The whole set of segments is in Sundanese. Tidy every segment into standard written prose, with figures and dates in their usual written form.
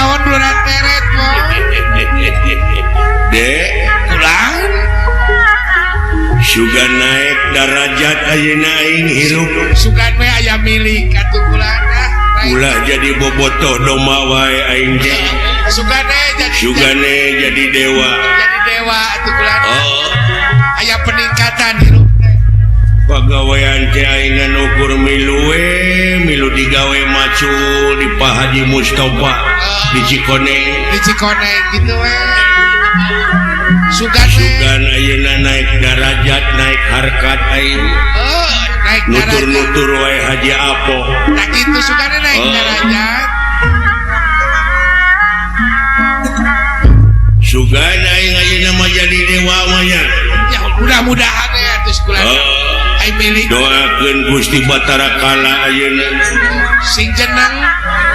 naon beluran teret mah. Dek, Ulang. Sugan naik darajat ayeuna aing hirup. Sugan we aya milik atuh kulan ah. Ulah jadi bobotoh domba wae aing teh. Sugan we jadi Sugane jadi dewa. Jadi dewa atuh kulan. Oh, Aya peningkatan hirup teh. Pagawean teh aing ngan ukur milu we, milu digawe macul di Pak Haji Mustafa di Cikoneng. Di Cikoneng gitu we. Sugan we. Sugan ayeuna naik darajat, naik harkat aing. Oh, naik darajat. Nutur-nutur wae Haji Apo. Nah gitu sugane naik Oh. darajat. Sugan aing ayeuna mah jadi dewa mah nya. Ya mudah-mudahan ya atuh kulan. Oh. Aing milik Doakeun Gusti Batara Kala ayeuna sing jeneng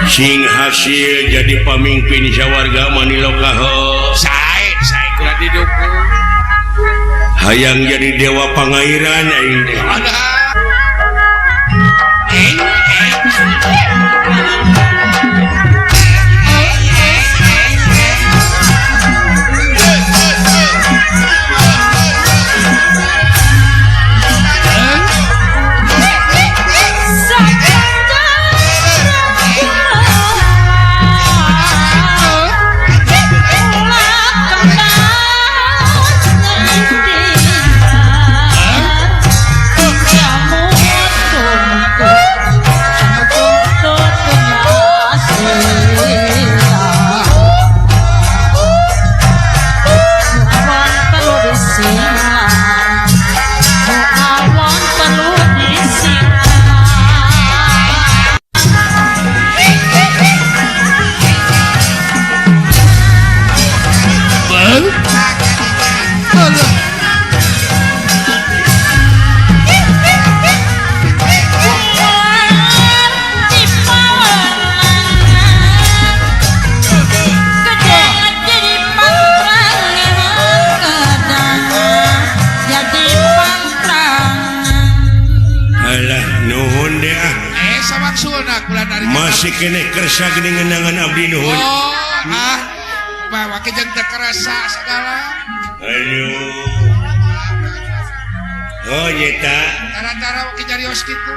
sing hasil jadi pamimpin sawarga Maniloka ho. Sae, sae kulan didukung. Hayang jadi dewa pangairan aing teh. Alah. Eh, eh. Alah nuhun deh ah. Samaksudna kula dari Masih keneh kersa geuning ngenangan abdi nuhun. Oh, ah. Bawa ke jeung teu kerasa segala. Aduh. Oh nyeta. Tara-tara wake nyarios kitu.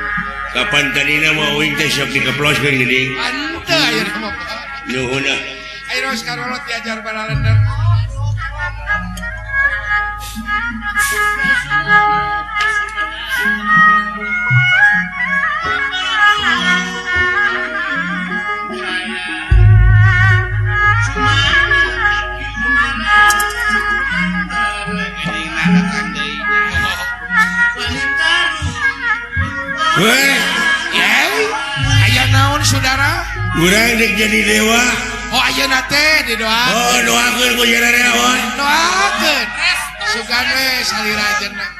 Kapan tadina mah uing teh sok dikeploskeun geuning. Henteu ayeuna mah. Nuhun ah. Ayo geus karolot diajar balalender. Weh, Aya naon saudara? Urang dek jadi dewa. Oh ayeuna teh didoakeun. Oh doakeun ku jararawan. Doakeun. Sugan we salira jeneng.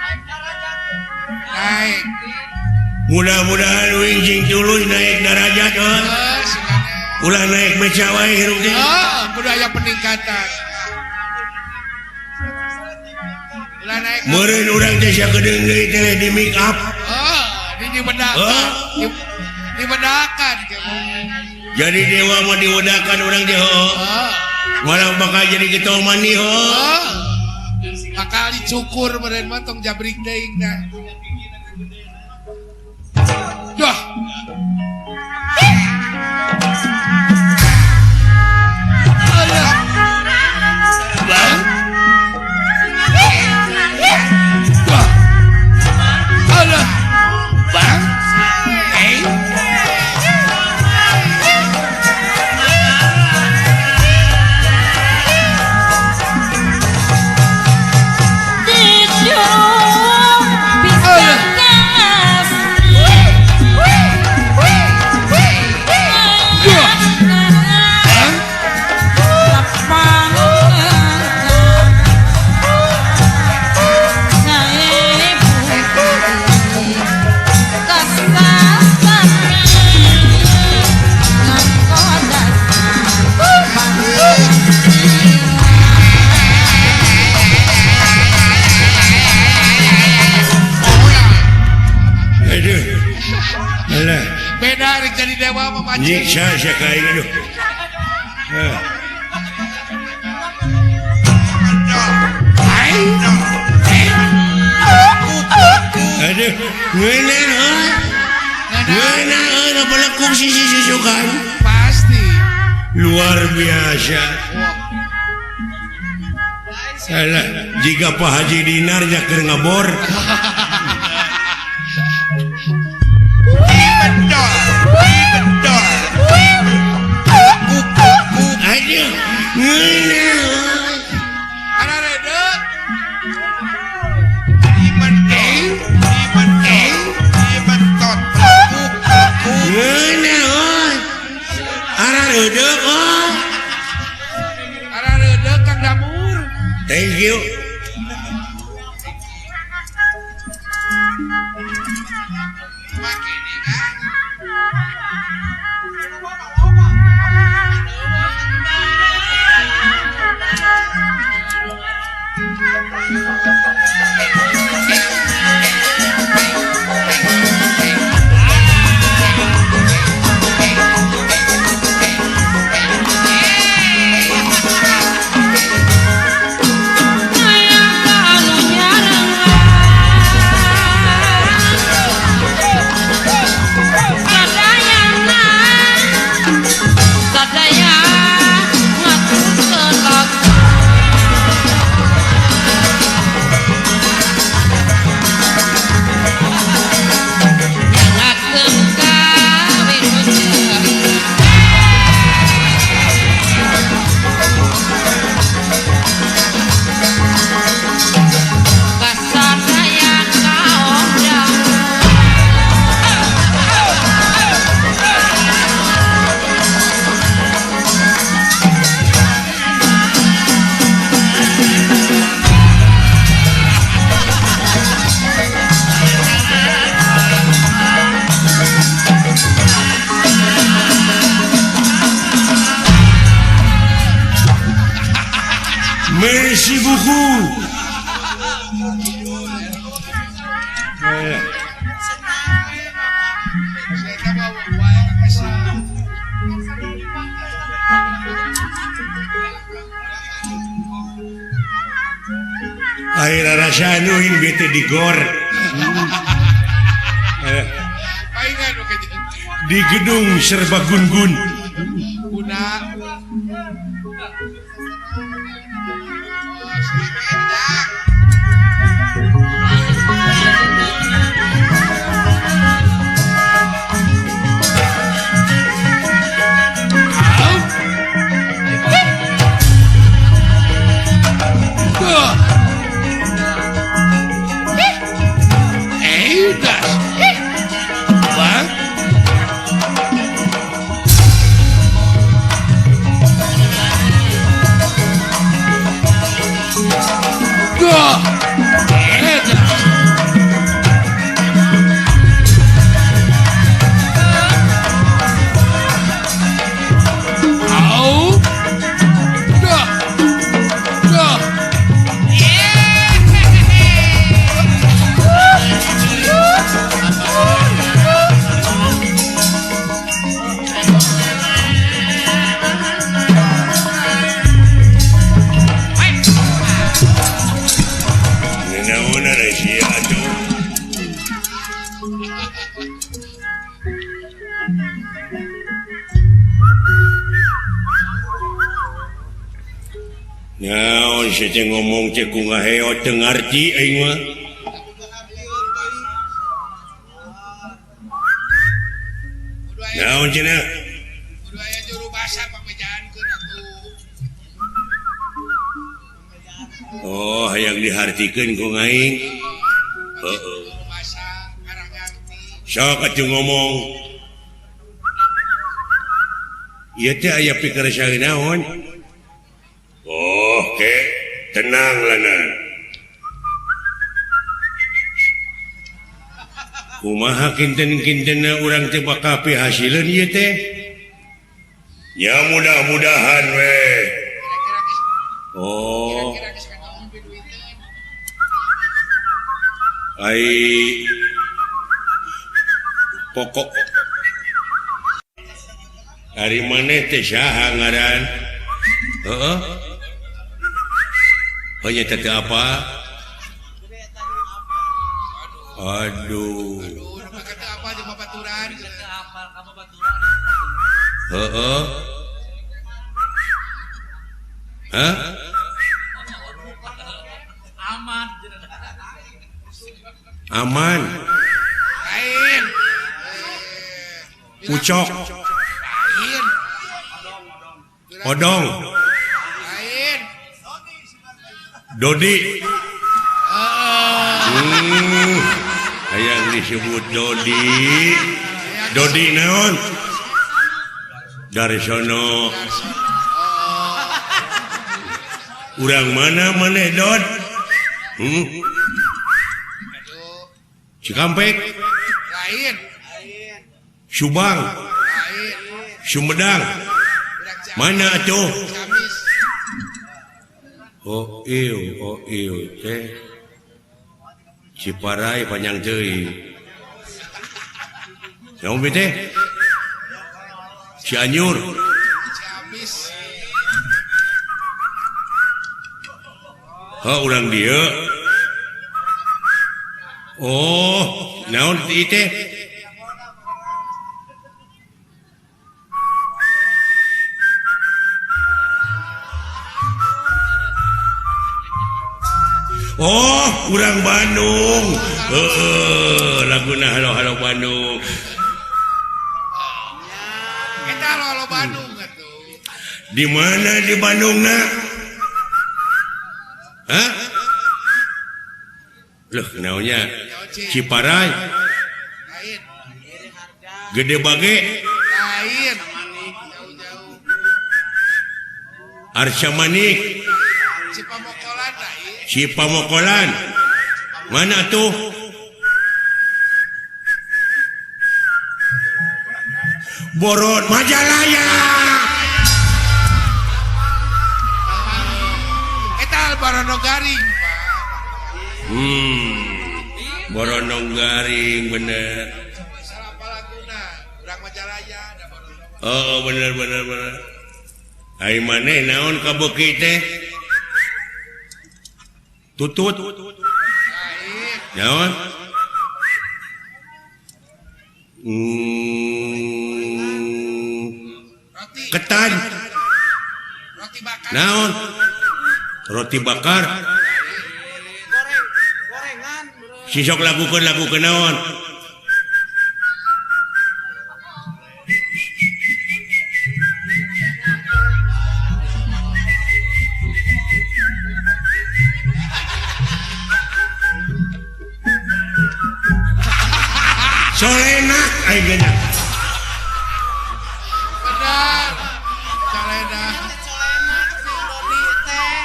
Naik. Mudah-mudahan uing sing tulus naik darajat oh. Heuh, sugan we. Ulah naik beca wae hirup teh. Oh, kudu aya peningkatan. Ulah naik. Meureun urang teh sakedeung deui teh di make up. Oh, di dibedakan. Oh. Dibedakan. Jadi dewa mah diwedakan urang teh heuh. Oh. Malah bakal jadi getol mani heuh. Oh. Bakal dicukur meureun mah tong jabrik deui tah. Duh. Alah. Bang. Wah. Alah. Bang. Eh. Beda rek jadi dewa mah macet. Nyiksa sia ka aing aduh. Aduh, ngeunah belekung sisi susukan. Pasti. Luar biasa. Alah, jika Pak Haji Dinar nya keur ngebor. Aduh, ngeunah. Araredeuk. Ngeunah. Araredeuk oh. Araredeuk Kang Damur. Thank you. Merci beaucoup. Akhirnya rasa anuin bete di gor. Di gedung serba gun-gun. Naon sia ngomong teh ku ngaheot teu ngarti aing mah. Naon cenah? Kudu aya juru basa pamejaankeun atuh. Oh, hayang dihartikeun ku aing. Heeh. Sok atuh ngomong. Ieu teh aya pikersa naon? Oh, oke, tenang lana. Kumaha kinten-kintena urang teh bakal pihasileun ieu teh? Ya mudah-mudahan we. Oh. Ai pokok. Ari maneh teh saha ngaran? Heeh. Oh nya teh apa? Aduh. Heeh. Hah? Aman. Aman. Lain. Ucok. Lain. Odong. Lain. Dodi. Hayang disebut Dodi. Dodi naon? Darsono. Urang mana maneh Dod? Cikampek. Lain. Subang. Lain. Sumedang. Mana atuh? Oh ieu teh. Ciparai panjang teuing. Naon teh? Cianjur. Ciamis. Ha urang dieu. Oh, naon ieu teh? Oh, urang Bandung. Heeh, laguna halo-halo Bandung. Eta halo-halo Bandung atuh. Di mana di Bandungna? Hah? Loh, naonnya? Ciparai. Lain. Gede Bage. Lain. Jauh-jauh. Arca Manik. Cipamokolan lain. Cipamokolan. Mana tuh? Borot Majalaya. Eta Barono Garing, Pak. Barono Garing bener. Salah laguna, urang Majalaya da Barono. Oh, bener bener bener. Ai maneh naon kabeuki teh? Tutut. Naon? Roti. Ketan. Roti bakar. Naon? Roti bakar. Goreng, gorengan. Sisok lakukeun lakukeun naon? Solenak aing geuna. Benar. Solenak. Solenak si Dodi teh.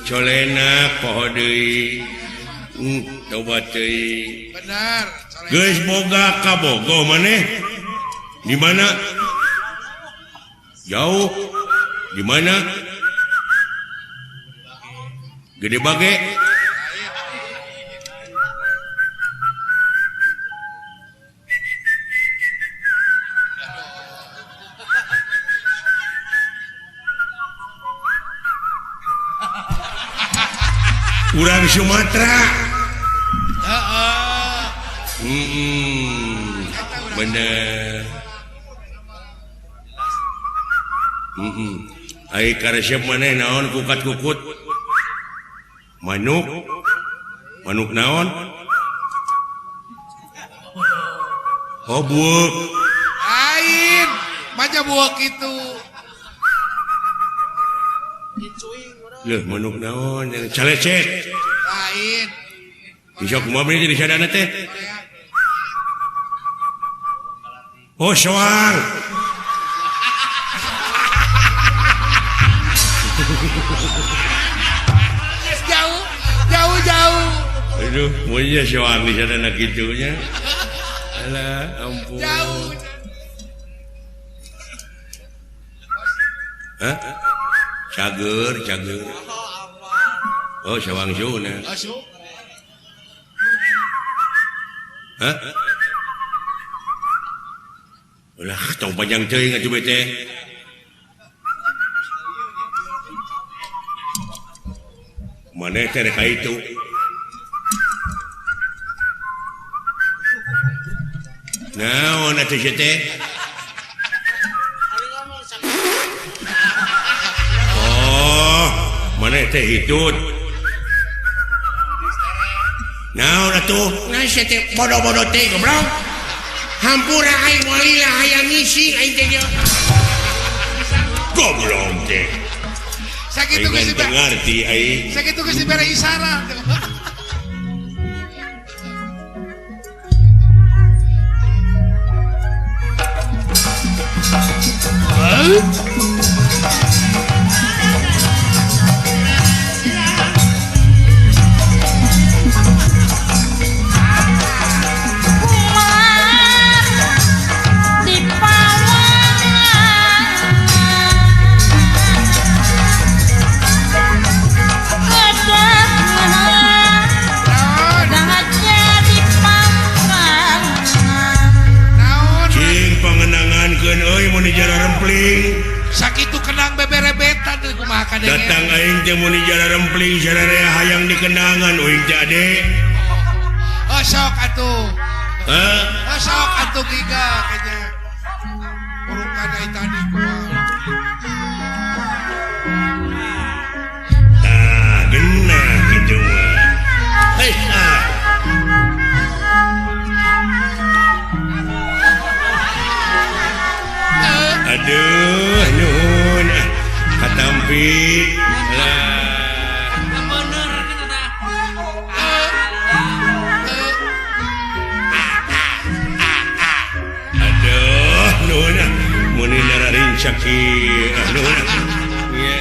Solenak poho deui. Tobat deui. Benar. Solenak. Geus boga kabogoh maneh? Di mana? Jauh. Di mana? Gede Bage. Urang Sumatera. Heeh. Bener. Ai karesep maneh naon kukat-kukut? Manuk. Manuk naon? Oh, buuk. Lain, maca buuk itu. Leuh, manuk naon? Calecet. Lain. Bisa kumaha meni di sadana teh? Oh, soang. Jauh, jauh, jauh. Aduh, mun soang di sadana kitu nya. Alah, ampun. Jauh. Hah? Cager, cager. Oh, sawang suna. Hah? Ulah tong panjang teuing atuh teh. Maneh teh rek ka itu. Naon atuh sia teh? Oh, maneh teh hitut. Naon atuh? Nah sia teh bodoh-bodoh teh goblok. Hampura aing moal lila hayang ngisi aing teh. Goblok teh. Sakitu geus teu ngarti aing. Sakitu geus dibere isyarat. Sakitu kenang beberebetan teh kumaha kadenge. Datang aing teh mun jara rempling sararea hayang dikenangan uing teh ade. Oh sok atuh. Hah? Oh sok atuh giga kayaknya. Urukan ai tadi kumaha. Tah geunah kitu mah. Hei ah. Aduh nuhun katampi lah bener kitu tah. Aduh nuhun mun nararin kieu nuhun. Ieu.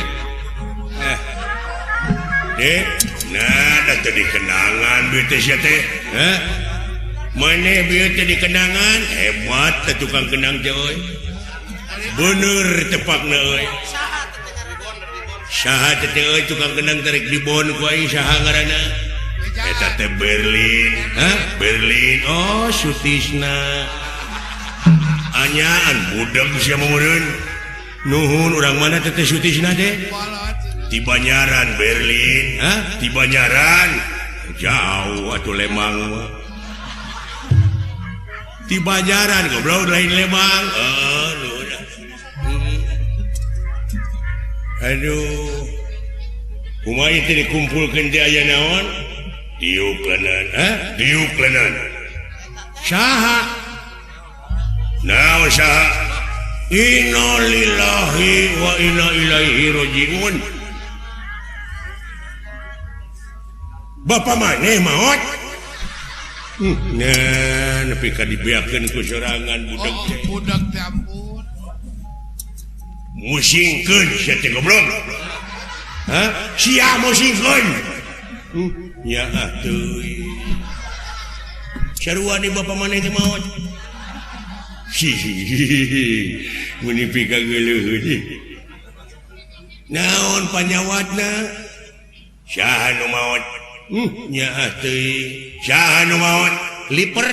Dek, nah da teu dikenangan duit teh sia teh. Hah? Maneh bieu teh dikenangan hebat teh tukang kenang teh euy. Bener tepakna euy. Saha teh euy tukang kenang tarik dibon ku aing saha ngaranna? Eta teh Berlin. Hah? Berlin. Oh, Sutisna. Anyaan budeg sia meureun. Nuhun urang mana teh teh Sutisna teh? Di Banyaran Berlin. Hah? Di Banyaran. Jauh atuh Lembang mah. Di Banyaran goblok lain Lembang. Nuhun. Aduh, kumaha teh dikumpulkeun teh aya naon? Diuk leuneuh, hah? Diuk leuneuh. Saha? Naon saha? Innalillahi wa inna ilaihi rajiun. Bapak maneh maot? Nah, nepi ka dibeakeun ku sorangan budak teh. Oh, budak teh ampun. Musingkeun sia teh goblok. Hah? Sia musingkeun. Nya atuh. Sarua di bapa maneh teh maot. Meni pikageuleuh. Naon panyawatna? Saha nu maot? Nya atuh. Saha nu maot? Liper.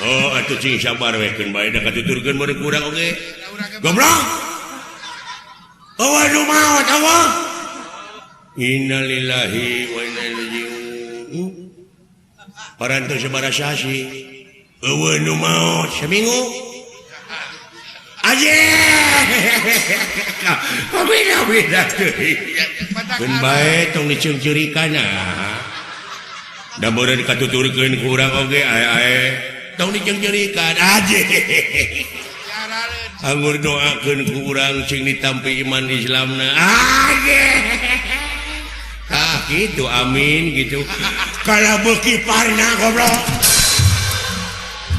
Oh, atuh cing sabar we keun bae da katuturkeun meureun kurang oge. Goblok. Awa nu maot awa. Innalillahi wa inna ilaihi raji'un. Parantos sabaraha sasi. Eueuh nu maot saminggu. Aje. Beda-beda teuing. Keun bae tong diceungceurikan ah. Da meureun katuturkeun ku urang oge ae-ae. Tong diceungceurikan aje. Anggur doakeun ku urang cing ditampi iman Islamna. Aje. Ah gitu amin gitu. Kalau beuki parna goblok.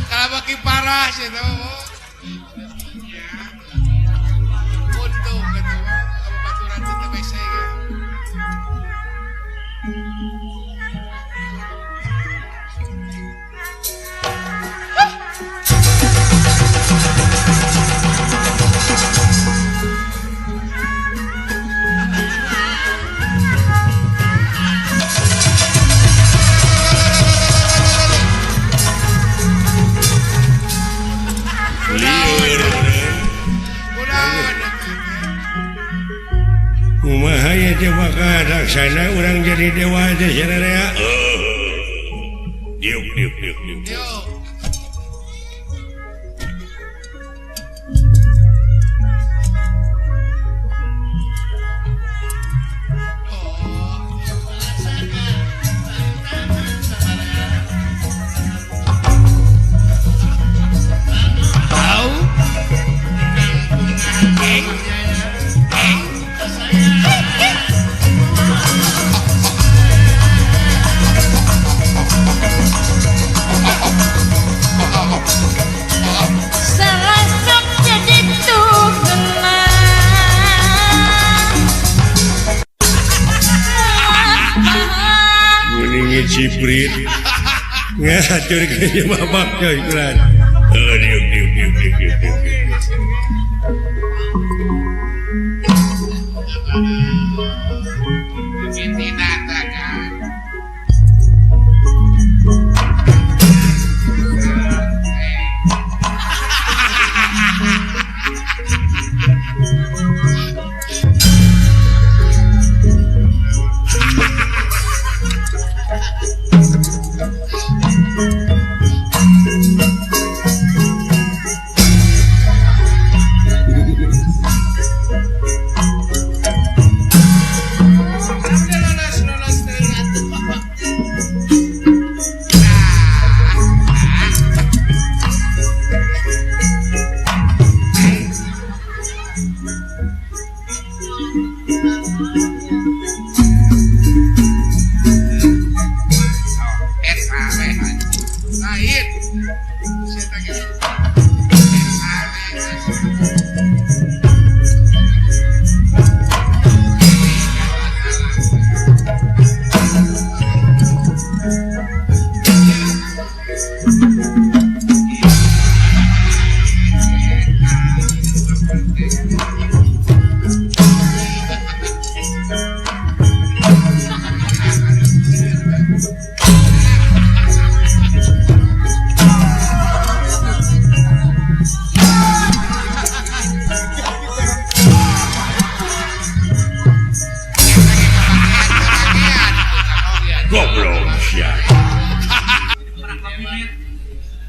Kalau beuki parah sih teh. Untung gitu. Kamu baturan teh bese ge. Lieur. Kumaha ye teh bakal laksana urang jadi dewa teh sararea. Diuk diuk diuk diuk. Ciprit ngatur ke bapak coy kulan. Diuk diuk diuk diuk diuk.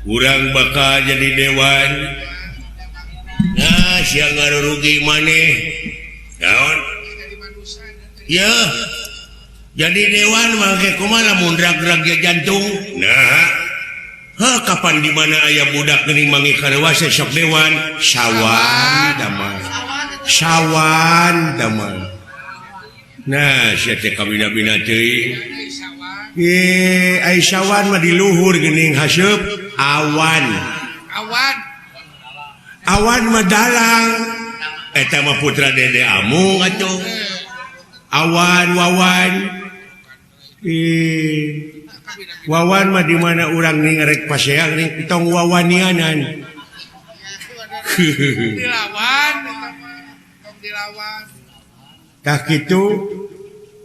Urang bakal jadi dewan. Nah, sia ngarugi maneh. Naon? Ya. Jadi dewan mangke kumaha lamun rag-rag jantung. Nah. Hah, kapan di mana aya budak geuning manggih karewasa sok dewan? Sawan damai. Sawan damai. Nah, sia teh kabina-bina teuing. Ai sawan mah di luhur geuning haseup awan. Awan. Awan mah dalang. Eta mah putra Dede Amung atuh. Awan wawan. Wawan mah di mana urang ning rek paseang ning tong wawanianan. Dilawan eta mah tong dilawan. Tah kitu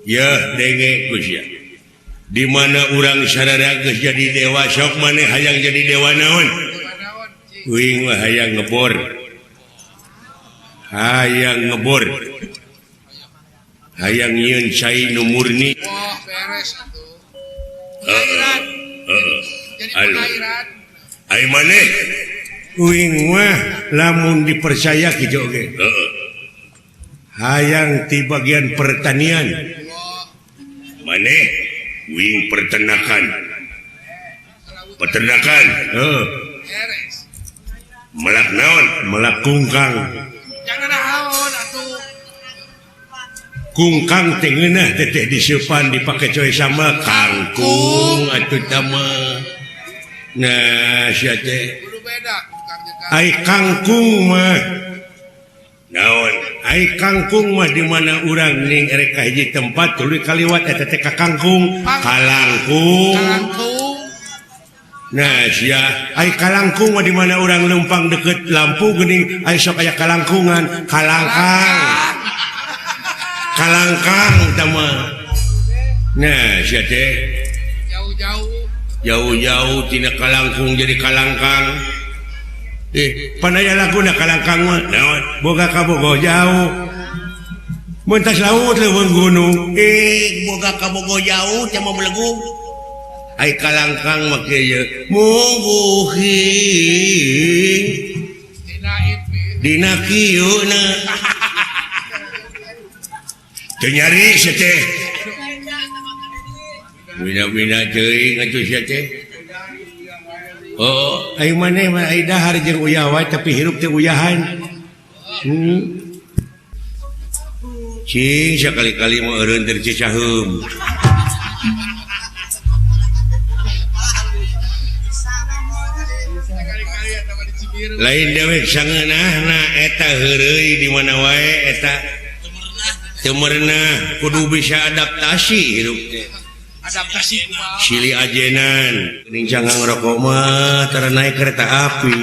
yeuh denge ku sia. Di mana urang sararea geus jadi dewa sok maneh hayang jadi dewa naon? Uing mah hayang ngebor. Hayang ngebor. Hayang nyieun cai nu murni. Wah, beres atuh. Heeh. Jadi pengairan. Ai maneh? Uing mah lamun dipercaya kitu oge. Heeh. Hayang ti bagian pertanian. Maneh? Wing peternakan. Peternakan. Melak naon? Melak kungkang. Jangan naon atuh. Kungkang teh ngeunah teteh diseupan dipake coy sama kangkung atuh tama. Nah, sia teh. Kudu beda kungkang jeung kangkung. Ai kangkung mah naon? Ai kangkung mah di mana urang ning erek ka hiji tempat tuluy kaliwat eta teh ka kangkung, kalangkung. Kalangkung. Nah, sia ai kalangkung mah di mana urang leumpang deket lampu geuning ai sok aya kalangkungan, kalangkang. Kalangkang tah mah. Nah, sia teh jauh-jauh. Jauh-jauh tina kalangkung jadi kalangkang. Panaya laguna kalangkang mah naon boga kabogoh jauh mentas laut leuweung gunung boga kabogoh jauh teh mah belegug ai kalangkang mah kieu mungguhing dina kieu na teu nyari sia teh mina-mina teuing atuh sia teh. Oh, ayo maneh mah ai dahar jeung uyah wae tapi hirup teh uyahan. Cing sakali-kali mah eureun teh cicaheum. Lain dewek sangeunahna eta heureuy di mana wae eta teu merenah kudu bisa adaptasi hirup teh. Adaptasi sili ajenan geuning cangang rokok mah tara naik kereta api.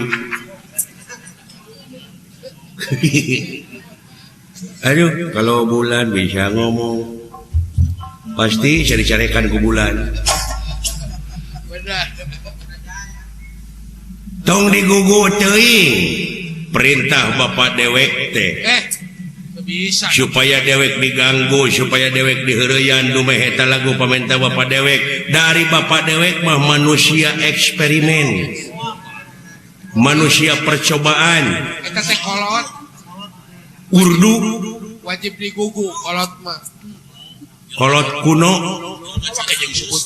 Aduh, kalau bulan bisa ngomong pasti cari-carikan ku bulan. Tong digugu teuing perintah bapak dewek teh. Bisa. Supaya dewek diganggu, supaya dewek diheureyan dumeh eta lagu pamenta bapak dewek. Dari bapak dewek mah manusia eksperimen, manusia percobaan. Eta teh kolot. Urdu wajib digugu kolot mah. Kolot kuno.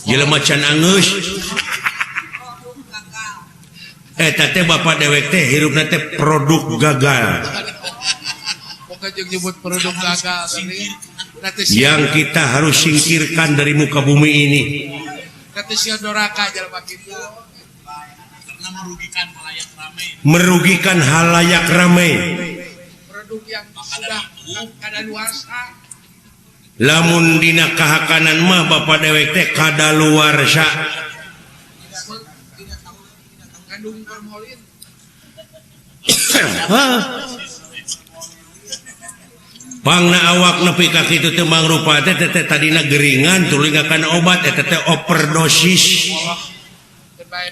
Jelema can angeus. Eta teh bapak dewek teh hirupna teh produk gagal. Nyebut produk gagal yang kita harus singkirkan dari muka bumi ini. Merugikan halayak ramai. Produk yang sudah kadaluarsa. Lamun dina kahakanan mah bapak dewek teh kadaluarsa. Kandung formalin. Pangna awak nepi ka kitu teu mangrupa teh teh tadina geringan tuluy ngakan obat eta teh overdosis.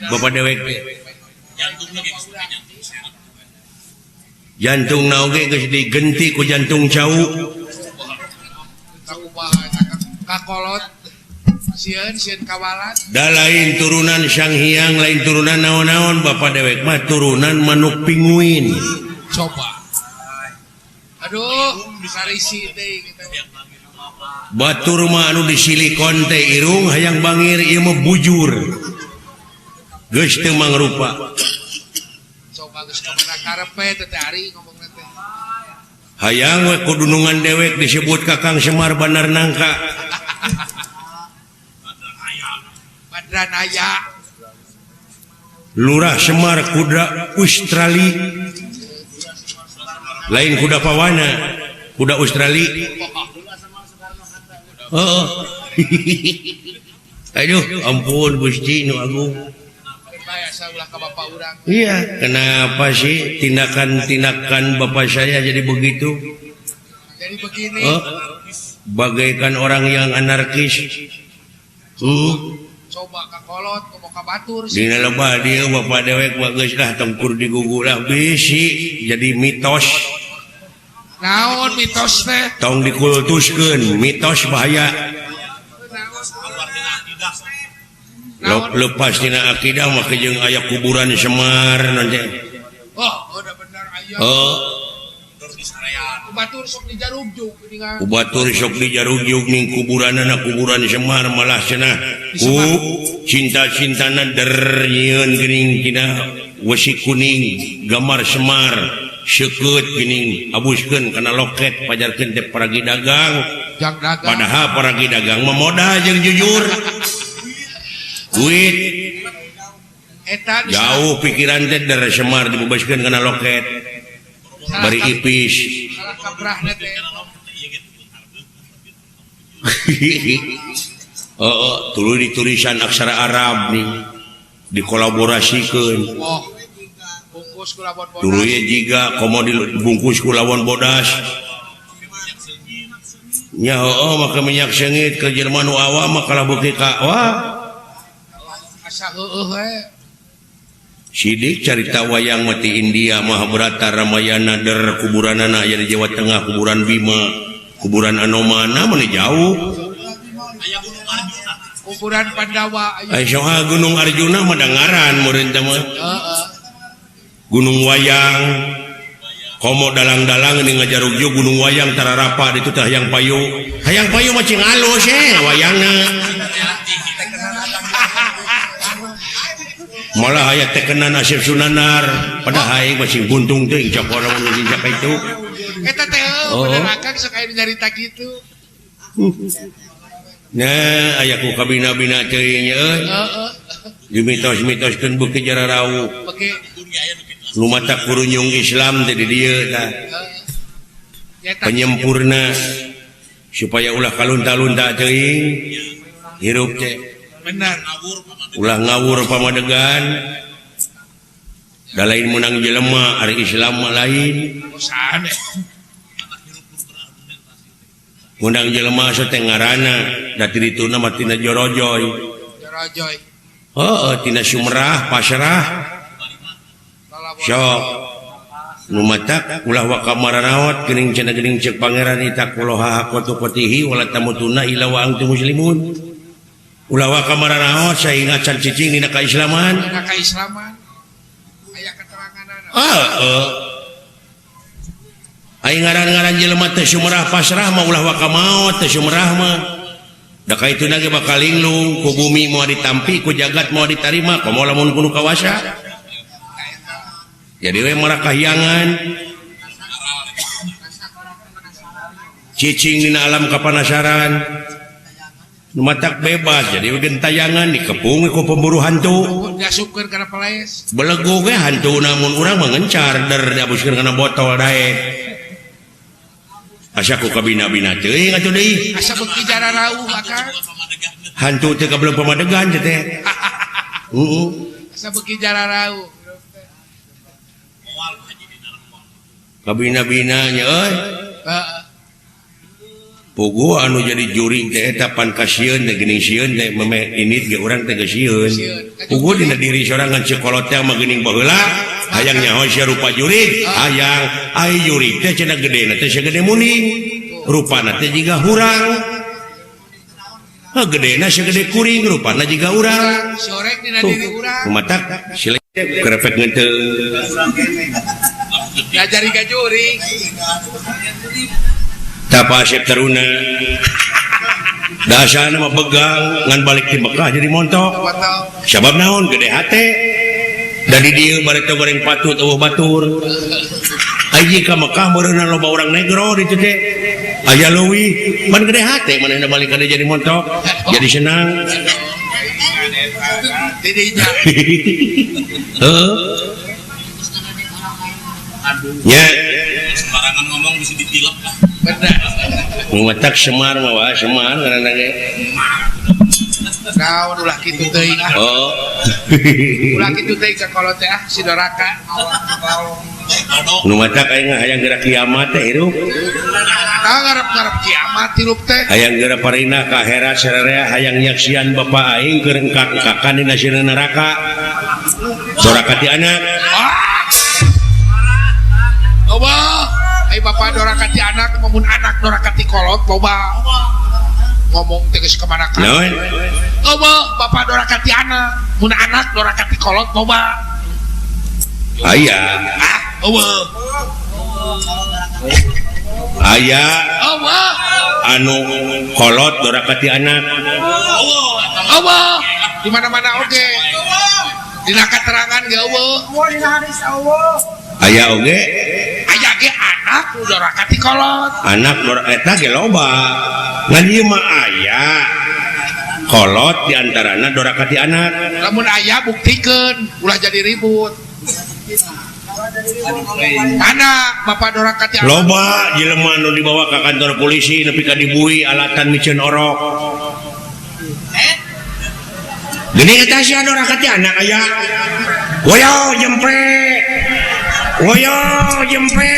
Bapak dewek teh. Jantungna oge geus digenti ku jantung cau. Kakolot sieun sieun kawalat. Da lain turunan Sang Hyang, lain turunan naon-naon bapak dewek mah turunan manuk pinguin. Coba. Aduh, bisa risi teh gitu. Batur mah anu di silikon teh irung hayang bangir ieu mah bujur. Geus teu mangrupa. Coba geus ka mana karepe teh teh ari ngomongna teh. Hayang we kudunungan dewek disebut Kakang Semar Bandar Nangka. Badranaya. Lurah Semar kuda Australia. Lain kuda pawana, kuda Australia. Oh. Aduh, ampun Gusti nu agung. Iya, kenapa sih tindakan-tindakan bapak saya jadi begitu? Jadi begini. Oh, bagaikan orang yang anarkis. Coba ka kolot, komo ka batur. Dina lebah dia bapak dewek bagus lah tengkur digugu lah bisi jadi mitos. Naon mitos teh? Tong dikultuskeun, mitos bahaya. Lepas dina akidah mah jeung aya kuburan Semar nanti. Oh, udah bener aya. Oh. Batur sok dijarugjug geuningan. Batur sok dijarugjug ning kuburanana kuburan Semar malah cenah. Ku cinta-cintana der nyieun geuning tina wesi kuning gambar Semar seukeut geuning abuskeun kana loket pajarkeun teh paragi dagang. Padahal paragi dagang mah modal jeung jujur. Duit eta jauh pikiran teh der Semar dibebaskeun kana loket. Bari ipis. Oh, tuluy ditulisan aksara Arab nih dikolaborasikeun. Tuluy jiga komo dibungkus ku lawan bodas. Nya heueuh make minyak seungit ke jelema nu awam mah kalah beuki ka wah. Asa heueuh we. Sidik carita wayang mati India Mahabharata Ramayana der kuburanana aya di Jawa Tengah kuburan Bima kuburan Anomana mana jauh kuburan Pandawa aya soal Gunung Arjuna mah dangaran meureun teh mah Gunung Wayang komo dalang-dalang ini ngajarugju Gunung Wayang tararapa ditu teh hayang payu hayang payu mah cing alus wayangna malah aya tekenan Asep Sunanar padahal aing masih buntung teuing cok orang mun cak itu eta teh bener akang sok aya nyarita kitu nah aya ku kabina-bina teuing nya euy heeh dimitos-mitoskeun beuki jararau beuki nu matak kurunyung Islam teh di dieu tah penyempurna supaya ulah kalunta-lunta teuing hirup teh benar ulah ngawur pamadegan da lain menang jelema ari Islam mah lain menang jelema so teh ngaranna da ti dituna mah tina jorojoy jorojoy heueuh tina Sumerah pasrah sok nu matak ulah waka maranaot geuning cenah geuning ceuk pangeran itaqullaha haqqa tuqatihi wala tamutuna illa wa antum muslimun ulah waka maranaot sainga can cicing dina kaislaman dina kaislaman aya keteranganana heeh aya ngaran-ngaran jelema teh Sumerah pasrah mah ulah waka maot teh Sumerah mah da kaituna ge bakal linglung ku bumi moal ditampi ku jagat moal ditarima komo lamun kudu kawasa jadi we marakahyangan cicing dina alam kapanasaran nu matak bebas jadi gentayangan dikepung ku pemburu hantu diasupkeun kana palaes belegu ge hantu namun urang mah ngencar der diabuskeun kana botol daek asa ku kabina-bina teuing atuh deui asa beuki jararauh akang hantu teh kabelum pamadegan teh heeh asa beuki jararauh kabina-bina nya euy heeh pugu anu jadi juring teh eta pan kasieun teh geuning sieun teh meme init ge urang teh geus sieun pugu dina diri sorangan si kolot teh mah geuning baheula hayang nyaho sia rupa jurig hayang ai jurig teh cenah gedena teh sagede muning rupana teh jiga hurang heuh gedena sagede kuring rupana jiga urang sorek dina diri urang matak silek krepek ngeunteung diajari ka jurig tapa Asep Taruna dasarna mah begang ngan balik ti Mekah jadi montok sabab naon gede hate da di dieu bareto goreng patut eueuh batur aya ka Mekah meureunna loba urang negro ditu teh aya leuwih pan gede hate manehna balik ka dieu jadi montok jadi senang didinya heuh nya sembarangan ngomong bisa ditilep lah bener ngumetak Semar mah wah Semar ngaranna ge naon ulah kitu teuing ah oh ulah kitu teuing ka kolot teh ah si doraka nu matak aing hayang geura kiamat teh hirup tah ngarep-ngarep kiamat hirup teh hayang geura parina ka akhirat sararea hayang nyaksian bapa aing keur engkak-engkakan dina sieuna neraka doraka ti anak loba ai bapa doraka ti anak maupun anak doraka ti kolot loba ngomong teh geus ka mana ka naon loba bapa doraka ti anak mun anak doraka ti kolot loba aya ah eueuh aya eueuh anu kolot doraka ti anak eueuh di mana-mana oge dina katerangan ge eueuh aya oge aya ge anak nu doraka ti kolot anak doraka eta ge loba ngan ieu mah aya kolot di antarana doraka ti anak lamun aya buktikeun ulah jadi ribut mana bapak doraka ti anak loba jelema nu dibawa ka kantor polisi nepi ka dibui alatan miceun orok geuning eta sia doraka ti anak aya woyo jempe woyo jempe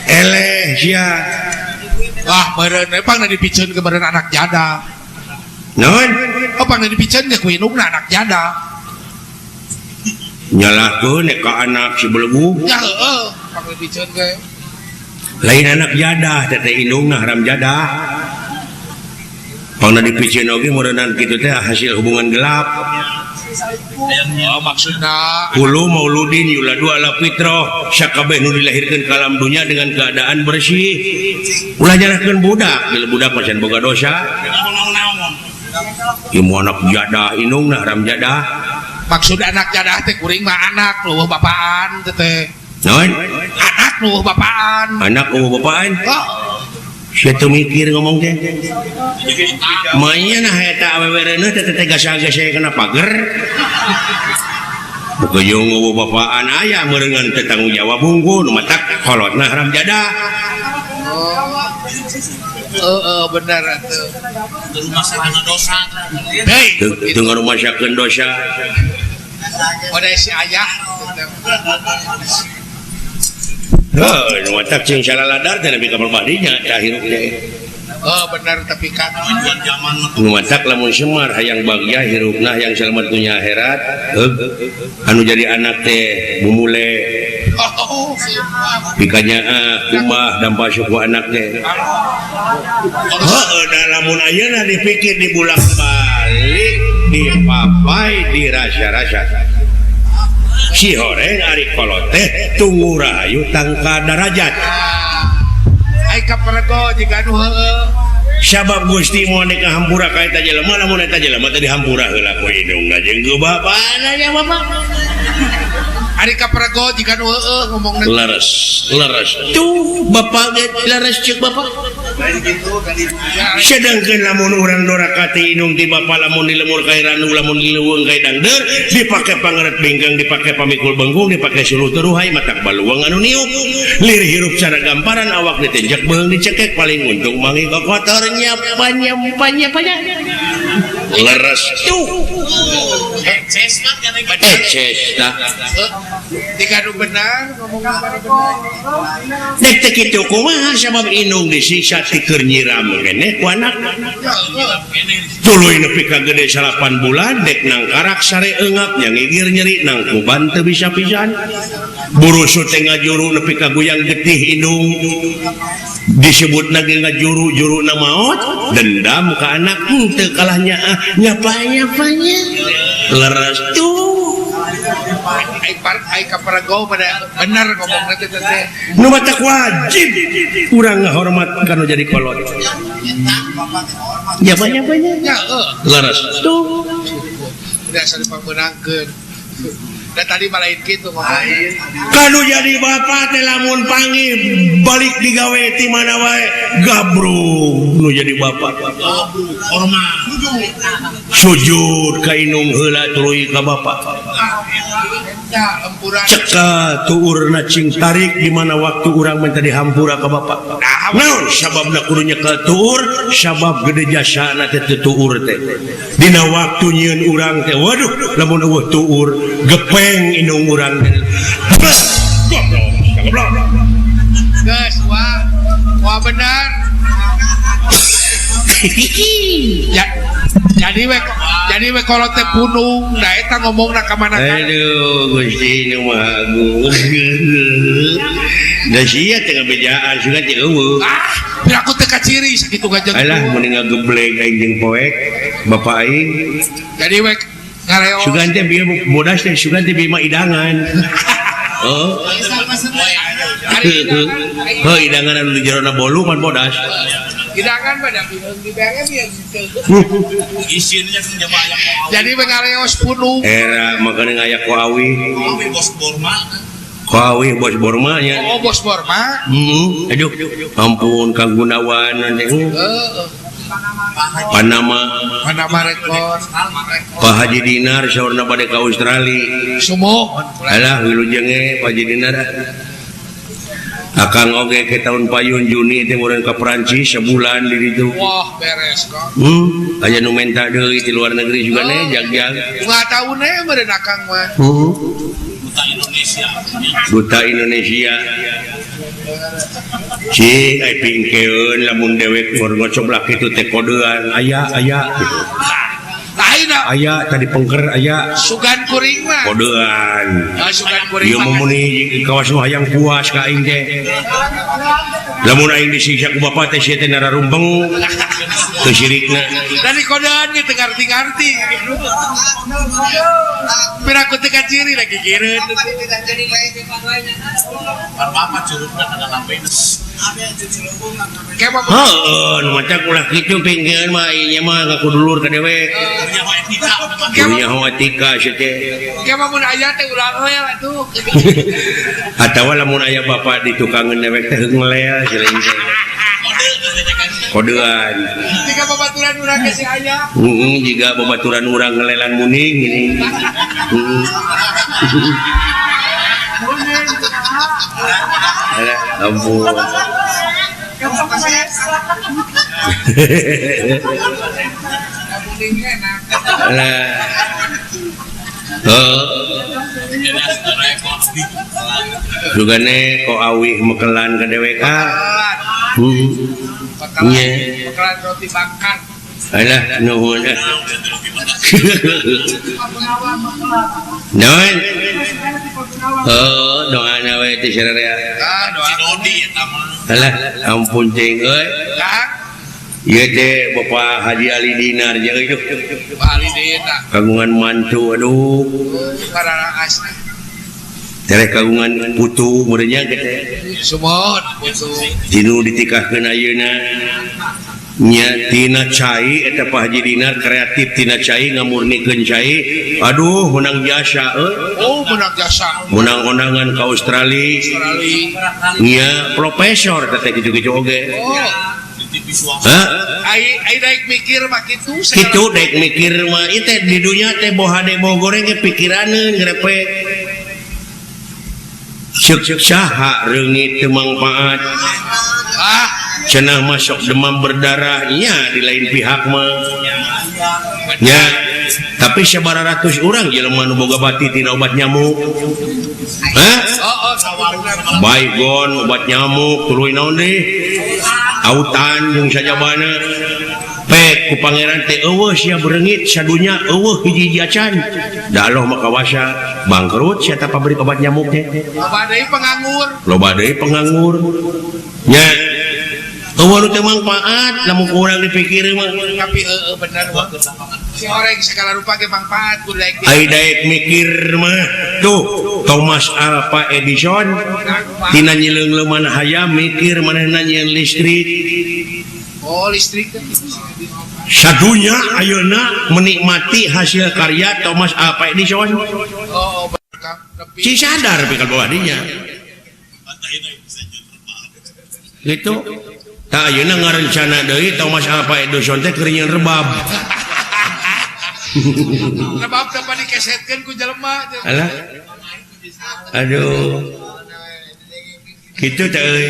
eleh sia wah meureun we pangna dipiceun ke meureun anak jada naon oh pangna dipiceun ge ku indungna anak jada Nyalahkeun ka anak si belegu. Ya heueuh, panglebiceun ge. Lain anak jadah teh teh indungna haram jadah. Pangna dipiceun oge meureunnan kitu teh hasil hubungan gelap. Oh, maksudna kullu mauludin yuladu ala fitrah, sakabeh nu dilahirkeun ka alam dunya dengan keadaan bersih. Ulah nyalahkeun budak, bila budak mah can boga dosa. Ieu anak jadah indungna haram jadah. Maksud anak jadah teh kuring mah anak leuweuh bapaan teh teh. Naon? Anak leuweuh bapaan. Anak leuweuh bapaan? Oh. Sia teu mikir ngomong teh. Manya nah eta awewe reuneuh teh teh gasa-gasa kana pager. Bukejung eueuh bapaan aya meureungan teh tanggung jawab hungkul nu matak kolotna haram jadah. Heeh, bener atuh. Teu rumasakeun dosa. Hei, teu ngarumasakeun dosa. Pada si ayah. Heuh, nu matak cing salaladar teh nepi ka badinya tah hirup teh. Oh, bener tapi kan nu matak lamun Semar hayang bagya hirupna hayang selamat dunya akhirat, heug anu jadi anak teh bumule. Pikanyaah kumbah dampa suku anak teh. Heuh, da lamun ayeuna dipikir dibulak-balik, dipapai, dirasa-rasa. Si horeng ari kolot teh tunggu rahayu tangka darajat. Ai kaperego jiga nu heueuh. Sabab Gusti moal ka hampura ka eta jelema lamun eta jelema teh dihampura heula ku indungna jeung ku bapana nya bapak. Ari kaperego jiga nu heueuh ngomongna. Leres, leres. Tuh bapak ge leres ceuk bapak. Sedangkan lamun urang doraka ti indung ti bapa lamun di lemur ka randu lamun di leuweung ka dangdeur dipake pangeret bingkang dipake pamikul bengkung dipake suluh teruhai matak baluang anu niup lir hirup cara gamparan awak ditenjak beung dicekek paling untung mangi kotor nyapa nyapa nyapa leres tuh eces mah eces tah tiga nu benar ngomongna benar dek teh kitu kumaha sabab indung disiksa ti keur nyiram keneh ku anak tuluy nepi ka gede 8 bulan dek nangkarak sare eungap nya ngigir nyeri nang kuban teu bisa pisan burusut teh ngajuru nepi ka guyang getih indung disebutna ge ngajuru juruna maot dendam ka anak henteu kalah nyaah nyapa-nyapanya leres tuh ai kaperego pada bener ngomongna teh teh nu matak wajib urang ngahormat kana jadi kolot nyapa-nyapanya nya heuh leres tuh biasa dipameunangkeun da tadi mah lain kitu ngomongna kanu jadi bapak teh lamun panggih balik digawe ti mana wae gabrug nu jadi bapak hormat sujud ka indung heula tuluy ka bapak ceka tuurna cing tarik di mana waktu urang minta dihampura ka bapak naon sababna kudu nyekel tuur sabab gede jasana teh teu tuur teh dina waktu nyieun urang teh waduh lamun eueuh tuur gepeng indung urang teh goblok goblok geus wah wah bener ya jadi we kolot teh punung da eta ngomongna ka mana ka aduh Gusti nu Maha Agung da sia teh ngabejaan sugan teh eueuh ah piraku teh kaciri sakitu gajeng alah mun ngageblek aing jeung poek bapak aing jadi we ngareos sugan teh bieu bodas teh sugan teh bieu mah idangan oh heuh idangan anu di jerona bolu pan bodas hidangan pada biheung dibere bieu isinnya jamaah aya ku awi. Jadi ngareos punung era makana ngaya ku awi awi bos Borma ku awi bos Borma nya oh bos Borma aduh ampun Kang Gunawan nanti heeh Panama Panama rekor Pak Haji Dinar saurna bade ka Australia sumuh alah wilujenge Pak Haji Dinar akang oge ke tahun payun Juni teh meureun ka Perancis sebulan di ditu wah beres kok aya nu menta deui di luar negeri juga ne jag-jag 2 tahun we meureun akang mah duta Indonesia duta Indonesia cing ai pingkeun lamun dewek ngor ngocoblak kitu teh kodean aya aya gitu. Lain aya tadi pengker aya sugan kuring mah. Kodean. Sugan kuring. Ieu mah muni kawas nu hayang puas ka aing teh. Lamun aing disiksa ku bapak teh sia teh nararumbeng. Teu sirikna. Dari kodean ge teu ngarti-ngarti. Piraku teu kaciri lagi gigireun. Bapak curugna kana lampeuna. Heeh, nu maca ulah kitu pingkeun mah ieu mah ngaku dulur ka dewek. Punya etika sia teh. Ke mah mun aya teh ulah we atuh. Atawa lamun aya bapak di tukangeun dewek teh ngelel sia teh. Kodean. Jika babaturan urang ke si aya. Heeh, jiga babaturan urang ngelelan muning ini. Heeh. Alah, ampun. Alah. Heuh. Sugane ko awih mekelan ka dewek ah. Heeh. Nya. Mekelan roti bakar. Alah, nuhun. Naon? Oh, doana we teh sararea. Ah, doa Dodi eta mah. Alah, ampun cing euy. Ieu teh Bapak Haji Ali Dinar jeung euy. Pak Ali Dinar. Kagungan mantu aduh. Pararaasna. Tereh kagungan putu meureunnya teh. Sumon putu. Jinu ditikahkeun ayeuna. Nya tina cai eta Pak Haji Dinar kreatif tina cai ngamurnikeun cai. Aduh menang jasa euy. Oh menang jasa. Menang kondangan ka Australia. Nya profesor teh kitu-kitu oge. Oh. Hah? Ai daek mikir mah kitu. Kitu daek mikir mah ieu teh di dunya teh boha de boh goreng ge pikiraneun grepe. Ceuk saha reungit teu mangpaat. Ah, cenah masuk demam berdarah nya di lain pihak mah. Nya, tapi sabaraha ratus urang jelema nu boga bati tina obat nyamuk. Hah? Baygon obat nyamuk tuluy naon deui? Autan jeung sajabana. Pek ku pangeran teh eueuh sia bereungit sadunya eueuh hiji-hiji acan. Da Allah mah kawasa bangkrut sia ta pabrik obat nyamuk teh. Loba deui penganggur. Loba deui penganggur. Nya eueuh nu teu mangpaat lamun ku urang dipikir mah. Tapi heueuh bener si orang segala rupa ge mangpaat ku daek. Ai daek mikir mah tuh Thomas Alva Edison tina nyileung-leuman hayam mikir manehna nyieun listrik. Oh listrik teh. Sadunya ayeuna menikmati hasil karya Thomas Alva Edison. Oh, si sadar pikal bawah dinya. Gitu. Tah ayeuna ngarencana deui Thomas Alva Edison teh keur nyieun rebab. Rebab teh dikesetkeun ku jelema. Alah. Aduh. Kitu teh euy.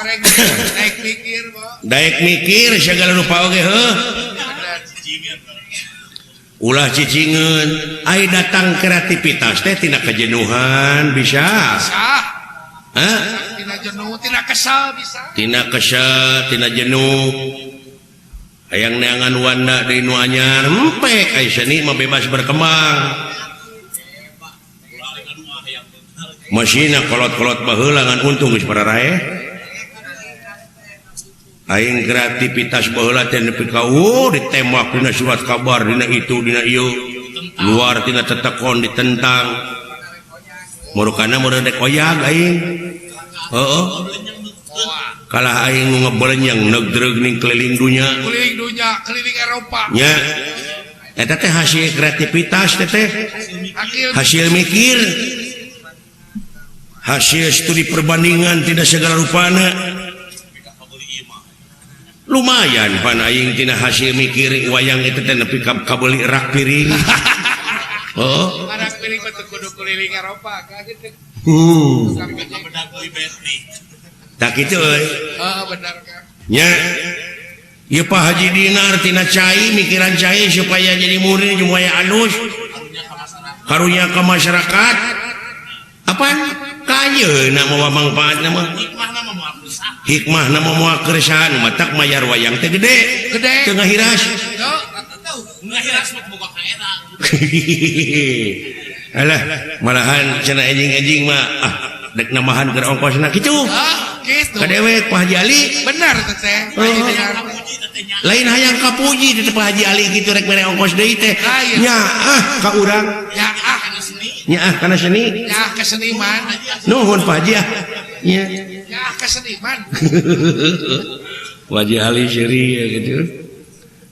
Daek mikir, daek mikir segala rupa oge heuh. Ulah cicingeun, ai datang kreativitas teh tina kejenuhan bisa. Hah? Tina jenuh, tina kesal bisa. Tina kesal, tina jenuh. Hayang neangan wanda deui nu anyar, empek ai seni mah bebas berkembang. Masina kolot-kolot baheula ngan untung geus pararaeh. Aing kreativitas baheula teh nepi ka ditembak dina surat kabar dina itu dina ieu luar tina tetekon ditentang murukana meureun rek oyag aing heueuh kalah aing nu ngebelenyang negdreug ning keliling dunya keliling Eropa nya eta teh hasil kreativitas teh hasil mikir hasil studi perbandingan tidak segala rupana. Lumayan pan aing tina hasil mikir wayang itu teh nepi ka kabeuli rak piring. Oh. Rak piring mah teu kudu keliling Eropa ka kitu. Tah kitu euy. Heeh bener Kang. Nya. Ieu Pak Haji Dinar tina cai mikiran cai supaya jadi murni supaya alus. Karunya ka masyarakat. Apaan? Kayeuna mawa mangpaatna mah. Hikmah nama moal keresahan matak mayar wayang teh gede. Gede. Teu ngahiras. Ngahiras mah boga kaera. Alah, malahan cenah enjing-enjing mah ah dek namahan keur ongkosna kitu. Ah, kitu. Ka dewek Pak Haji Ali. Benar teh. Lain hayang kapuji teh Pak Haji Ali kitu rek mere ongkos deui teh. Nya ah ka urang. Nya ah Nya ah kana seni. Nya ah ka seniman. Nuhun Pak Haji ah. Nya. Nya ah ka seniman. Pak Haji Ali seuri ya gitu.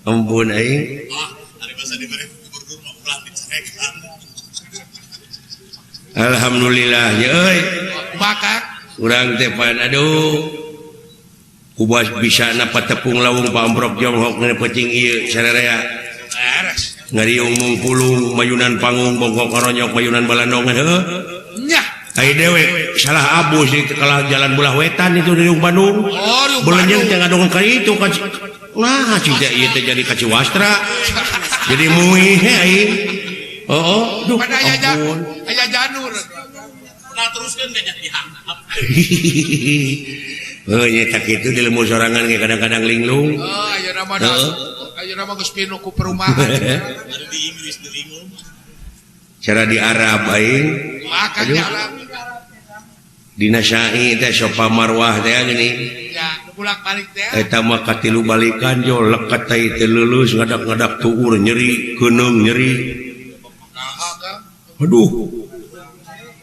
Ampun aing. Ah, ari basa dibere gubernur mah ulah dicarekan. Alhamdulillah ya euy. Kumaha urang teh pan aduh. Kubas bisa napa tepung lawung pamprok jonghok ngene peuting ieu sararea. Ngariung mungpulung mayunan panggung bongkok karonyok mayunan balandongan heuh. Nyah. Ai dewek salah abus di kalah jalan belah wetan itu di Bandung. Oh, Belenyeng teh ngadongan ka itu ka nah cik teh ieu teh jadi ka Ciwastra. Jadi muih he aing. Oh, duh. Pada aya janur. Nah teruskeun ge jadi dihanap. Heuh nya tak kitu di lembur sorangan ge kadang-kadang linglung. Oh, ayeuna mah ayeuna mah geus pinuh ku perumahan. Ada di Inggris di linglung. Cara di Arab aing. Makan di Arab. Dina Syai teh Sofa Marwah teh gini. Ya, nu bolak-balik teh. Eta mah katilu balikan jo lekat teh teu leuleus ngadak-ngadak tuur nyeri, keuneung nyeri. Aduh.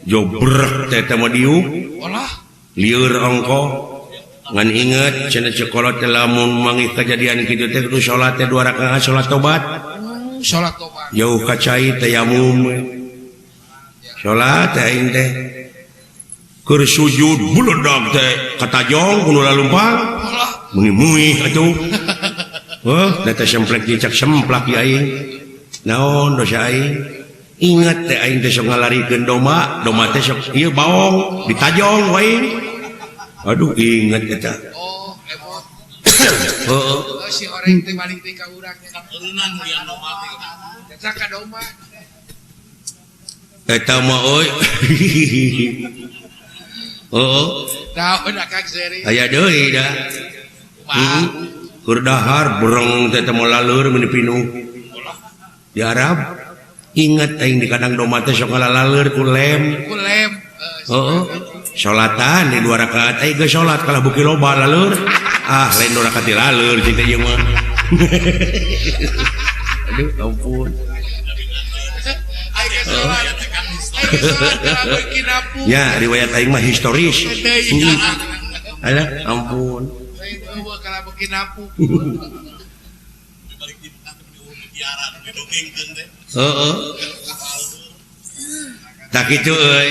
Jo brek teh eta mah diuk. Olah. Lieur ongko. Ngan inget cenah cekolot teh lamun manggih kejadian kitu teh kudu salat teh 2 rakaat salat tobat. Salat tobat. Jauh ka cai tayamum. Salat teh aing teh. Keur sujud buledag teh katajong kudu lalumpang. Meuni muih atuh. Heuh, da teh semplek cicak semplak ieu aing. Naon dosa aing? Ingat teh aing teh sok ngalarikeun domba, domba teh sok ieu baong ditajong wae. Aduh ingat eta. Oh, emot. Heeh. Si horeng teh balik teh ka urang nya. Eureunnan lian domba teh. Jasa ka domba. Eta mah euy. Heeh. Naon akang seri? Aya deui da. Heeh. Keur dahar bereng teh teh laleur meuni pinuh. Di Arab ingat aing di kandang domba teh sok ngalaleur ku lem. Ku lem. Heeh. Salatan di 2 rakaat aing geus salat kalah beuki loba laleur. Ah, lain 2 rakaat laleur cing teh ieu mah. Aduh, ampun. Aing geus salat. Aing geus salat kalah beuki napu. Ya, riwayat aing mah historis. Alah, ampun. Kalah beuki napu. Heeh. Tak kitu euy.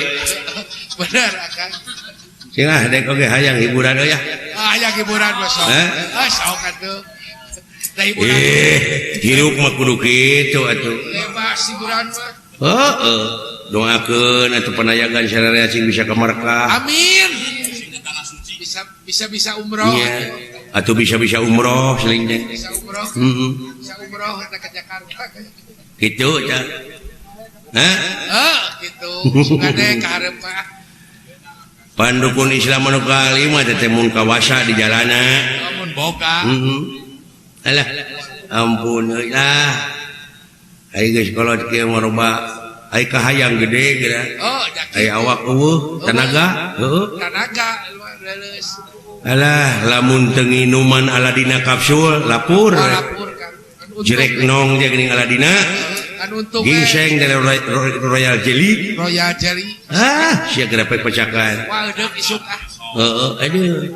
Bener akang. Sing ah dek oge hayang hiburan euy ah. Hayang hiburan mah sok. Ah sok atuh. Da hiburan. Hirup mah kudu kitu atuh. Bebas hiburan mah. Heeh. Doakeun atuh panayagan sararea sing bisa ka Makkah. Amin. Bisa umroh. Iya. Atuh bisa-bisa umroh seling teh. Bisa umroh. Heeh. Bisa umroh ka Jakarta. Kitu tah. Hah? Heeh, kitu. Sugane ka hareup mah. Pandukun Islam anu kalima teh mun kawasa di jalana. Mun boga. Heeh. Alah, ampun euy lah. Ai geus kolot kieu mah loba ai kahayang gede geura. Oh, ai awak eueuh tanaga, heueuh. Tanaga leuleus. Alah, lamun teu nginuman Aladina kapsul lapur. Lapur kan. Jerek nong dia geuning Aladina. Kan untung gingseng dari Royal Jelly. Royal Jelly. Ah, sia gerepek pecakan. Wah, deuk isuk ah. Heeh, aduh.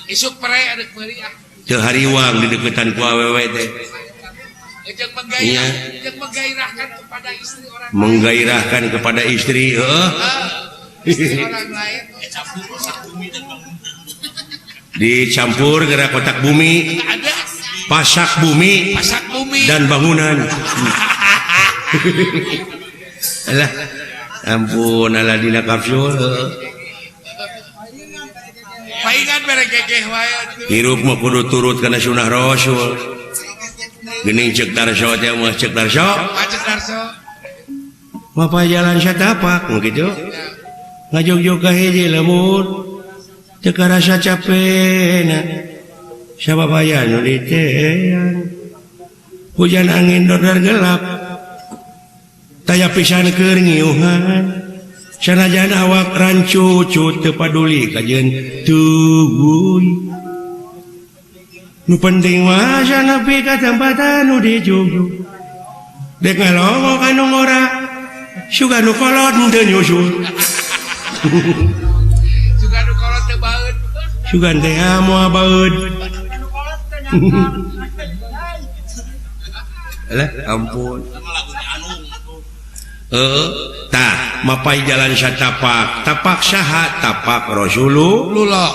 Isuk pere adeuk meuli ah. Teu hariwang di deketan ku awewe teh. Jeung menggairahkan kepada istri orang lain. Menggairahkan kepada istri, heeh. Istri orang lain. Dicampur gerak kotak bumi. Ada. Pasak bumi, dan bangunan. Alah, ampun Aladina kapsul. Paingan mere gegeh wae atuh. Hirup mah kudu turut kana sunah Rasul. Geuning ceuk Darso teh mah ceuk Darso. Ceuk Darso. Mapa jalan satapak kitu. Ngajogjog ka hiji lembur. Teu karasa capena sabab aya nu diteang hujan angin dordar gelap taya pisan keur ngiuhan sanajan awak rancucut teu paduli kajeun tuguy nu penting mah nepi ka tempat anu dijugjug dek ngalongok anu ngora sugan nu kolot teu nyusul sugan nu kolot teu baeud sugan teh moal baeud. Alah ampun. Tah mapai jalan satapak tapak saha tapak Rasulullah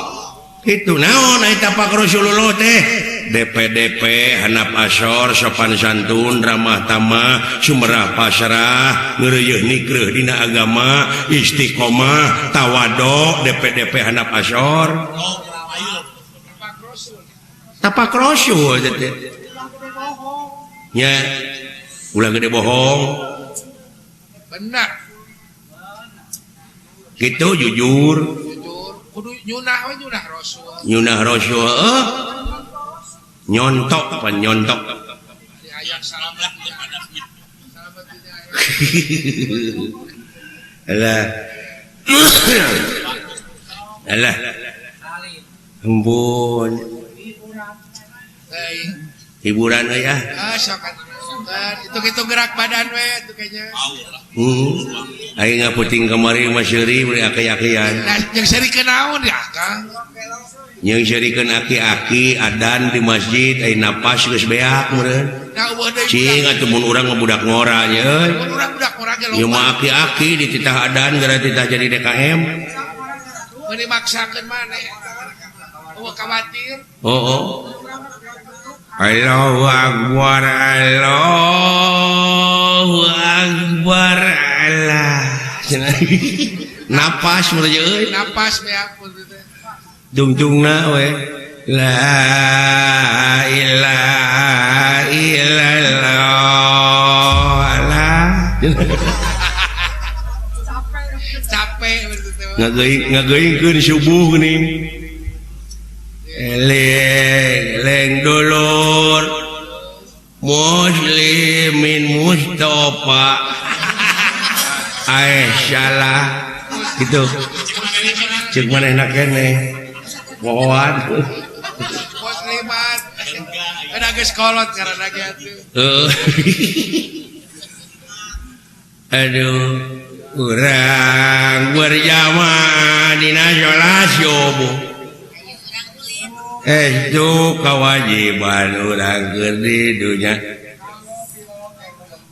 itu naon ai tapak Rasulullah teh DPDP hanap asor sopan santun ramah tamah sumerah pasrah ngeureuyeuh nikreuh dina agama istiqomah tawado DPDP hanap asor tapak Rasul teh nya ulah gede bohong benar gitu jujur jujur kudu nyunah we nyunah Rasul nyunah Rasul nyontok pan nyontok alah alah ampun hiburan we ah itu gerak badan we itu kayaknya. Aing ngaputing kamari mah seuri meuli aki-akian. Jeung seurikeun naon ya Kang? Jeung seurikeun aki-aki adan di masjid ai napas geus beak meureun. Cing atuh mun urang mah budak ngora nya euy. Mun urang budak ngora ge loba. Ieu mah aki-aki dititah adan gara titah jadi DKM. Meuni maksakeun maneh. Eueuh khawatir. Oh. Allahu Akbar, Allahu Akbar, Allah. Napas mun euy. Napas beak mun teh. Dungtungna we. La ilaha illallah. Allah. Capek ngageuingkeun subuh geuning. Eleng eleng dulur muslimin Mustafa ae salah gitu cek manehna keneh pohoan muslimat ada geus kolot ngaranna ge atuh aduh urang berjamaah dina salat subuh itu kewajiban urang keur di dunya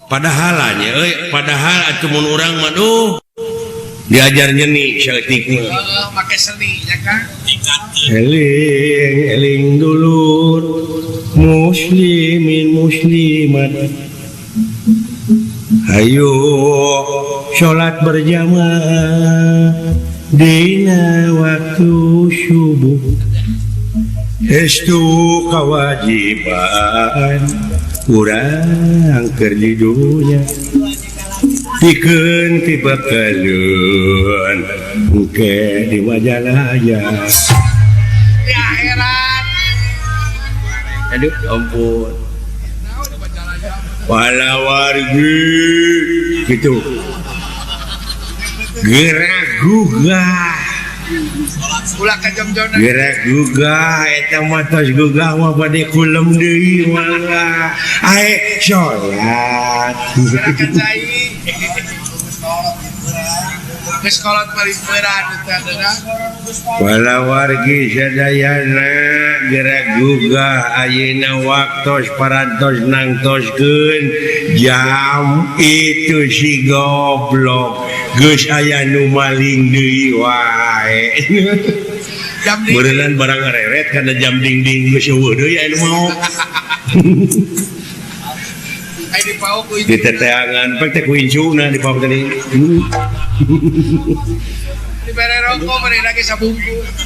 padahal nya euy padahal atuh mun urang mah duh diajar nyeni saeutik mah make seni nya Kang eling eling dulur muslimin muslimat ayo salat berjamaah dina waktu subuh estu kewajiban urang keur di dunya pikeun pibekaleun engke di Majalaya di akhirat aduh ampun wala wargi gitu gerak gugah ulah ka jomjona gerak gugah eta mah tos gugah mah bade kulem deui mangga ae salat gerak cai geus kolot paling-peuran eta adalah wala wargi sadayana gerak gugah ayeuna waktos parantos nangtoskeun jam itu si goblok geus aya nu maling deui wae beureunan barang ngareret kana jam dingding geus eueuh deui anu mau ai dipaok ku di teteangan pek teh ku incuna dipaok tadi dibere rokok manehna ge sabungkus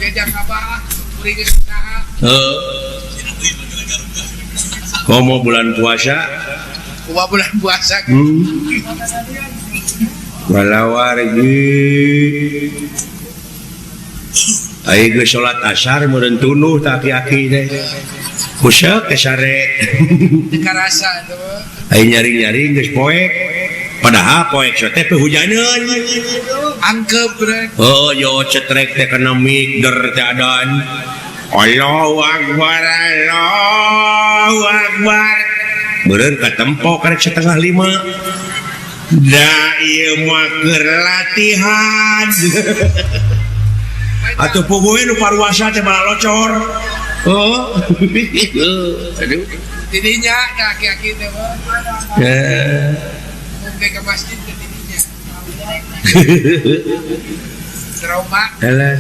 diajak abah kuring geus saha heuh komo bulan puasa Kumaha bulan puasa. Walawargi. Ai geus salat asar meureun tunuh ta aki-aki teh. Kusek teh sare. Teu karasa tuh. Ai nyaring-nyaring geus poek. Padahal poek teh hujaneun. Angkep bre. Oh, yo cetrek teh kana mik der teh adan. Allahu Akbar, Allahu Akbar. Meureun katempo karek 4:30. Da ieu mah keur latihan. Atuh puguh nu paruasa teh malah locor. Oh. Aduh. Tidinya ka aki-aki teh mah. Heeh. Ke masjid ke tidinya. Trauma. Alah.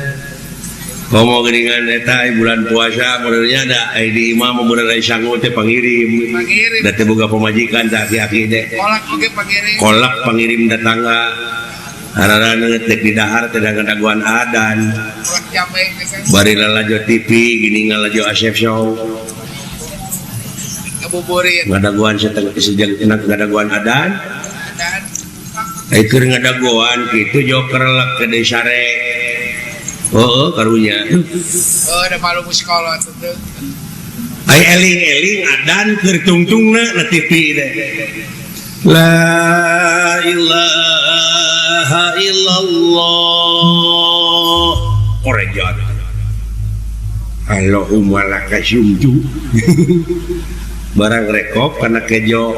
Ngomong geuningan eta bulan puasa meureunnya da ai di imah mah meureun ai sangu teh pangirim. Pangirim. Da teh boga pamajikan tah aki-aki teh. Kolak oge pangirim. Kolak pangirim datangga. Hararana teh di dahar teh daguan adan. Kolak jambe teh kan. Bari lalajo TV gini ngalajo Asep Show. Ngabuburit. Ngadaguan setengah sejang ngadaguan adan. Ai keur ngadagoan kitu joker lek ke desa sare. Oh, karunya. Oh, da malu sekolah tuh. Ai eling-eling adan keur tungtungna na TV teh. La ilaha illallah. Korejat. Allahumma laka syumtu. Barang rekop kana kejo.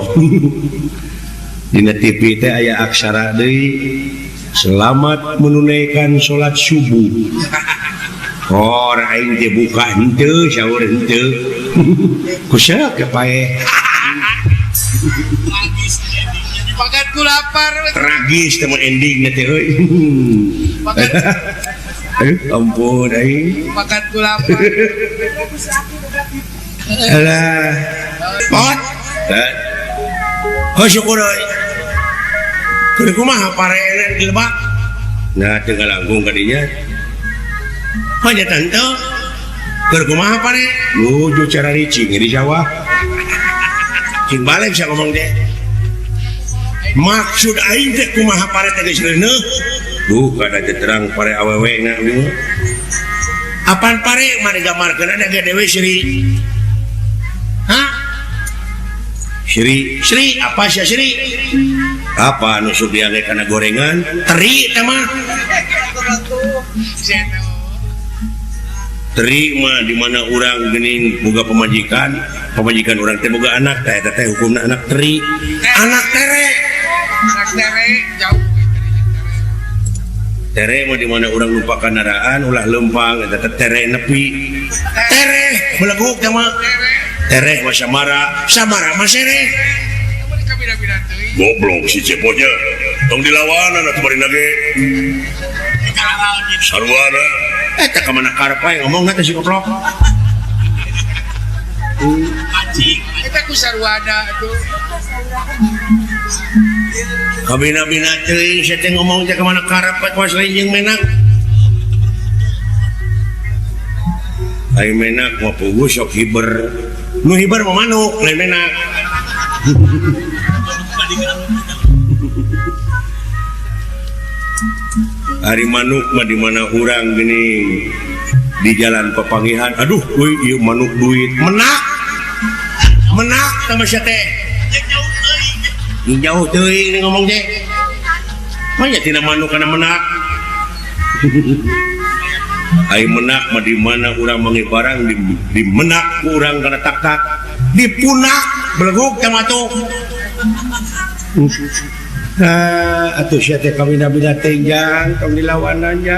Dina TV teh aya aksara deui. Selamat menunaikan salat subuh. Or aing teh buka henteu sahur henteu. Kuseuk ke pae. Tragis endingnya. Makan ku lapar. Tragis teh endingna teh euy. Ampun aing. Makan ku lapar. Alah. Pot. Heuh syukur euy. Keur kumaha parenan di lebak? Nah teu ngalangkung ka dinya. Hanya tante. Keur kumaha pare? Nuju cara ricing di sawah. Cing balik sia ngomong teh. Maksud aing teh kumaha pare teh geus reuneuh? Duh kada teh terang pare awewe na ieu. Apaan pare mah digambarkeun ada ge dewe Sri. Hah? Sri, Sri apa sia Sri? Apa anu sudiang ge kana gorengan? Teri teh mah. Teri mah di mana urang geuning boga pamajikan, pamajikan urang teh boga anak, teh eta teh hukumna anak teri. Anak tere. Anak tere jauh tere. Tere mah di mana urang lupa kendaraan ulah lempang eta teh tere nepi. Tere beleguk teh mah. Tere mah samara, samara mah sere. Goblok si cepotnya. Tong dilawanan atuh bari nage. Sarwana. Eta ka mana karep wae ngomongna teh si goblok. Anjing, eta ku sarwana atuh. Kabina-bina teuing sia teh ngomong teh ka mana karep wae kuas lain jeung menak. Ai menak mah puguh sok hiber. Nu hiber mah manuk lain menak. Ari manuk mah di mana urang geuning di jalan pepangihan, aduh euy ieu manuk duit menak. Menak sama sia teh. Jauh teuing ni ngomong teh. Mah nya tina manuk kana menak. Ai menak mah di mana urang manggih barang di menak ku urang kana tak-tak. Dipunak beleguk teh mah tuh. Ah, atuh sia teh kawina-bina teh jang tong dilawanan nya.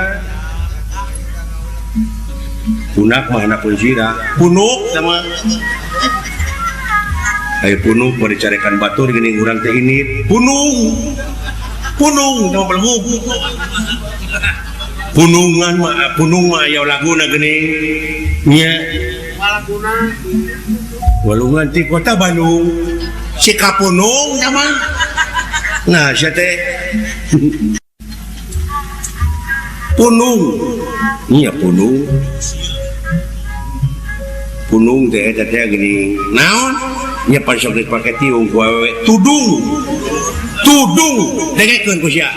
Punak mah hanapun sirah. Punuk teh mah. Ai punuk mah dicarekan batur geuning urang teh ini. Punung. Punung teh mah beleguk. Punungan mah punung mah aya laguna geuning. Nya. Walaguna. Walungan ti kota Bandung. Si kapunung teh mah. Nah, sia teh punung. Nya punung. Punung teh eta teh geuning. Naon? Nya pan sok dipake tiung ku awewe tudung. Tudung dengekeun ku sia.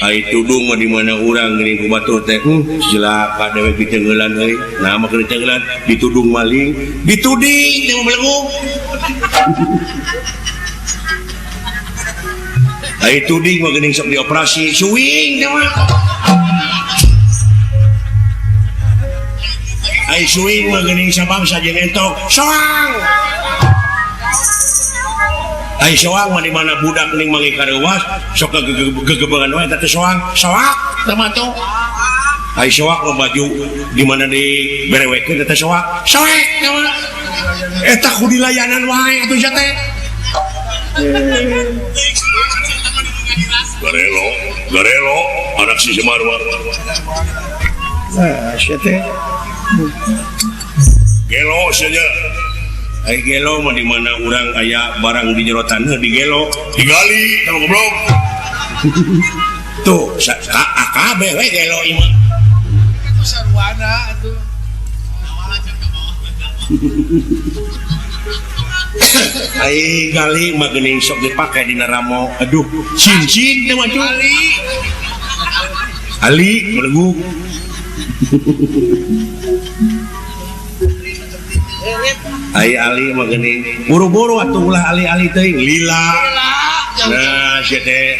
Ai tudung mah di mana urang geuning ku batur teh cilaka dewek diteungeulan euy. Nah mah keur diteungeulan ditudung maling, dituding teh melenggung. Ai tuding mah geuning sok dioperasi, suing teh mah. Ai suing mah geuning sabangsa jeung entok, soang. Ai soang mah di mana budak geuning manggih kareuwas sok gegebegan wae eta teh soang, soak teh mah tuh. Ai soak mah baju di mana diberewekeun eta soak, soek teh mah. Eta ku dilayanan wae atuh sia teh. Garelo, garelo anak si Semar mah. Ah, sia teh. Gelo sia nya. Ai gelo mah di mana urang aya barang di jero taneuh digelo, digali tah goblok. Tuh, AKB we gelo ieu mah. Itu sarwana atuh. Ai gali mah geuning sok dipake dina ramo. Aduh, cincin teh mah cuy. Ali. Ali meleguk. Ai ali mah geuning buru-buru atuh ulah ali-ali teuing lila. Nah, sia teh.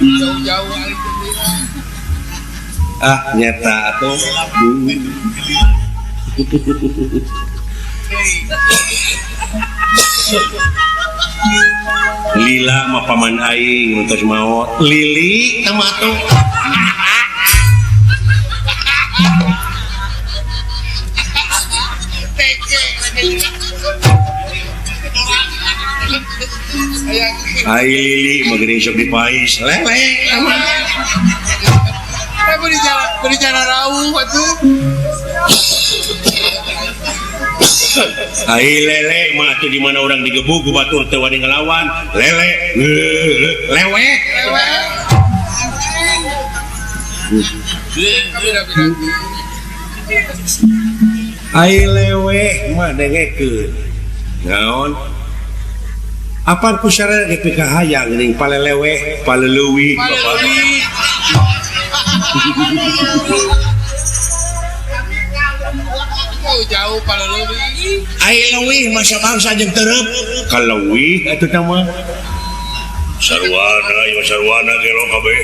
Jauh-jauh ali teh. Ah, nyata atuh. Lila mah paman aing nu tos maot. Lili teh mah atuh. Ai lili mah geuning sok dipais lele mah. Eh beri jalan rauh atuh. Ai lele mah atuh di mana urang digebug ku batur teu wani ngelawan. Lele lewe. Lewe. Ai lewe mah dengekeun. Naon? Apaan ku sarana ge pikahayang geuning paleleweh, paleleuwih, paleleuwih. Jauh paleleuwih. Ai leuwih mah sabangsa jeung tereup. Kaleuwih atuh teh mah. Sarwana ieu sarwana gelo kabeh.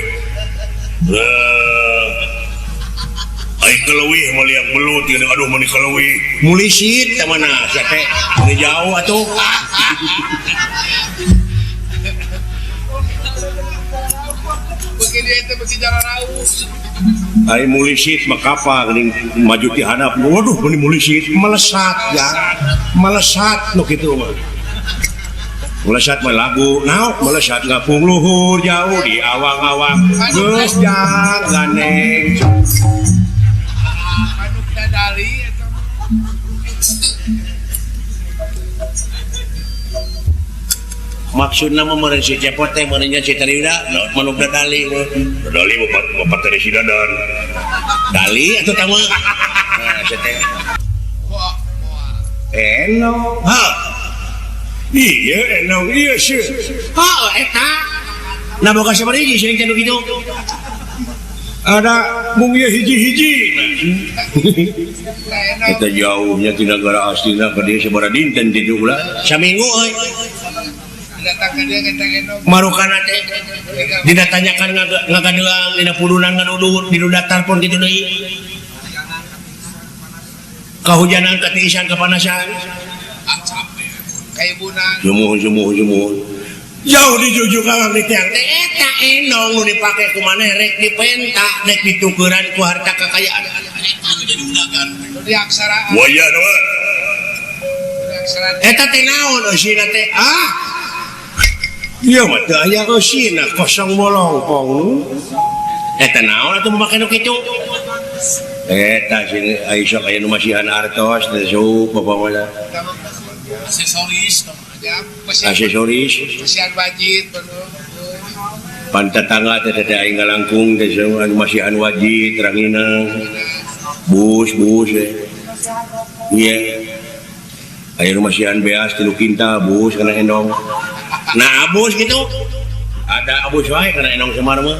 Ai kaleuwih mah liang belut ieu aduh mani kaleuwih. Mulisit teh mana sia teh. Ini jauh atuh. Beuki dia teh beuki jalan rauh. Ai mulisit mah kapal geuning maju ti handap. Waduh meni mulisit melesat ya. Melesat nu kitu mah. Melesat mah lagu naon melesat ngapung luhur jauh di awang-awang. Geus jang ganeng. Manuk dadali eta mah. Maksudna mah meureun si Cepot teh meureun nya si Tariuda manuk dadali mah. Dadali bapak teh si Dadan. Dali atuh tah mah. Nah, sia teh. Moal moal. Enong. Ha. Iya enong ieu sih. Ha eta. Nah boga sabaraha hiji seuring teh nu kitu. Ada mung ieu hiji-hiji. Eta jauhnya ti nagara aslina ka dieu sabaraha dinten ti ulah. Saminggu euy. Datang ka dieu eta enong. Marukana teh didatanyakan ngagadeang dina pudunan ngaduduh di datar pun kitu deui. Kahujanan katiisan kapanasan. Kaibunan. Jumuh jumuh jumuh. Jauh dijujuk ka di tiang teh eta enong nu dipake ku maneh rek dipenta rek ditukeran ku harta kakayaan. Eta nu jadi undangan. Di aksara. Waya mah. Eta teh naon eusina teh? Ah. Ieu mah teu aya eusina kosong bolongpong nu. Eta naon atuh make nu kitu? Eta sing aya sok aya nu masihan artos teh sup apa mah. Aksesoris ya, aksesoris mesian wajib. Pan tetangga teh teh aing ngalangkung teh masihan wajib ranginang. Bus bus iya. Aya nu masihan beas 3 kintal bus kana endong. Nah abus gitu. Ada abus wae kana endong Semar mah.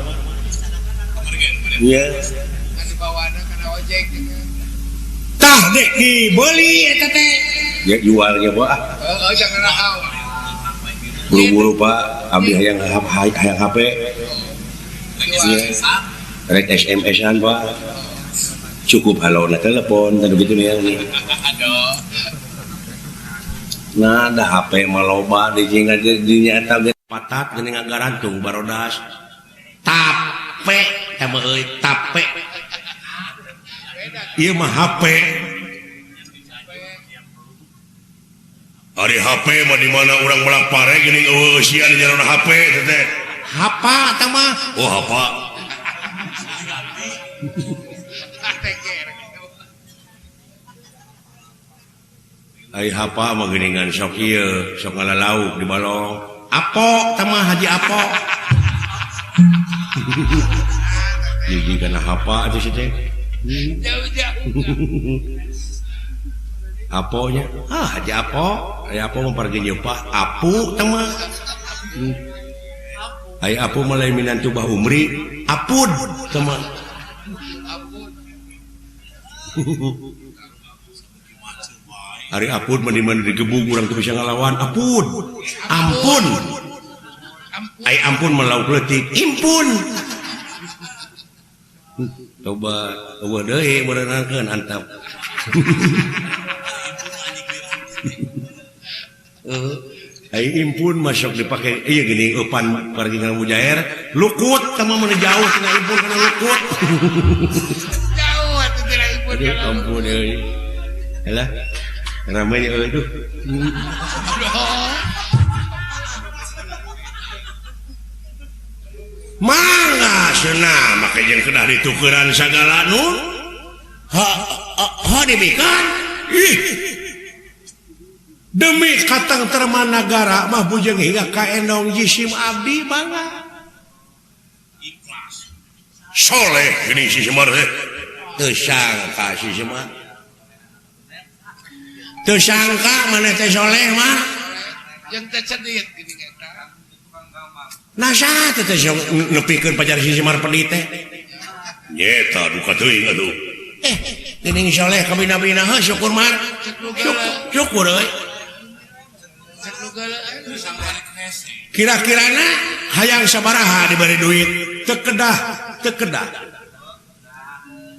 Iya. Tah dek dibeli eta teh. Ya jualnya Pak. Heeh, jangan rahaw. Buru-buru Pak, abdi hayang hayang HP. Iya. Rek SMS-an Pak. Cukup halo na telepon dan begitu nih. Aduh. Nah, ada HP mah loba di jingga di nyata ge patat geuning ngagarantung barodas. Tape teh mah euy tape. Ieu mah HP. Ari HP mah di mana urang melak pare geuning eueuh eusian di jalan HP teh teh. Hapa eta mah? Oh, hapa. Ai hapa mah geuningan sok ieu, sok ngalalauk di balong. Apo tah mah Haji Apo. Jadi kana hapa atuh si teh. Jauh-jauh. Aponya? Ah, Haji Apo. Ai Apo mah pargi nyeupah apu tah mah. Ai Apu mah lain minantu Bah Umri, apud tah mah. Apud. Ari apud mah di mana digebug urang teu bisa ngalawan. Apud. Ampun. Ai ampun mah lauk leutik. Impun. Coba eueuh deui meureunankeun antap. Ai impun mah sok dipake ieu geuning eupan pargi ngamujaer lukut tah mah mun jauh tina impun kana lukut. Jauh atuh tina impun kana. Ampun euy. Halah. Ramai euy duh. Mangga cenah make jeung kedah ditukeran sagala nun. Ha ha dibikan. Ih. Demi katengtreman nagara mah bujeng hingga ka endong jisim abdi mangga. Ikhlas. Soleh geuning si Semar teh. Teu sangka si Semar. Teu sangka maneh teh soleh mah. Jeung teh cedit geuning eta. Nah saha teh teh nepikeun pacar si Semar pedit teh? Nyeta duka teuing atuh. Geuning soleh kabina-bina heuh syukur mar. Syukur euy. Kira-kirana hayang sabaraha diberi duit teu kedah teu kedah.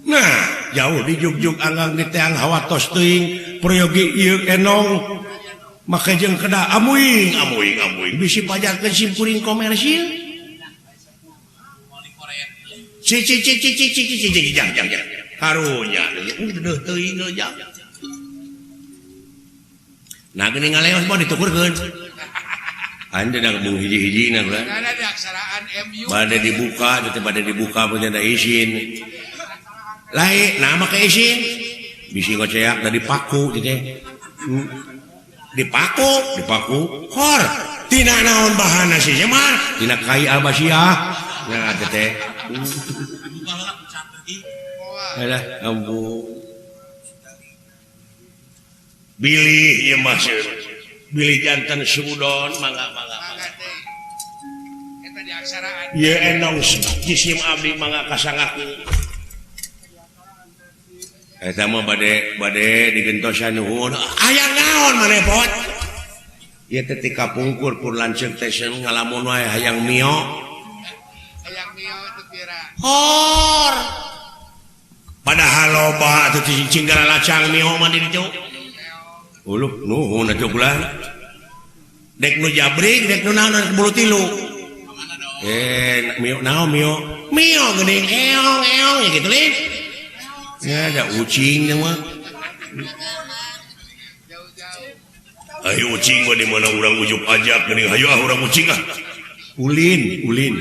Nah, jauh di jugjug anggang di teang hawatos teuing peryogi ieu enong make jeung kedah amuing amuing amuing bisi pajarkeun sim kuring komersil. Ci ci ci ci ci ci ci ci jang jang jang. Karunya deuh teuing euy jang. Nah geuning ngaleos mah ditukurkeun. Anda dah mung hiji-hijina ulah. Bade dibuka, teh bade dibuka punya da izin. Lain, nah make izin. Bisi ngoceak da dipaku teh. Dipaku, dipaku. Hor, tina naon bahana si Semar? Tina kai albasiah. Nah teh. Alah, ampun. Bilih ieu mah bilih jantan sudon mangga mangga mangga. Eta di aksaraan. Ieu endong jisim abdi mangga kasangaku. Eta mah bade bade digentosan nuhun. Aya naon maneh pot? Ieu teh ti kapungkur pur lanceuk teh ngalamun wae hayang mio. Hayang mio teu pira. Hor. Padahal loba atuh cicing galacang mio mah di ditu. Uluh nuhun atuh ulah. Dek nu jabrik, dek nu naon bulu tilu. Mio naon mio? Mio geuning eong eong ya gitu lin. Ya ada ucing mah. Ayo ucing mah di mana urang ujuk ajak geuning hayu ah urang ucing ah. Ulin, ulin.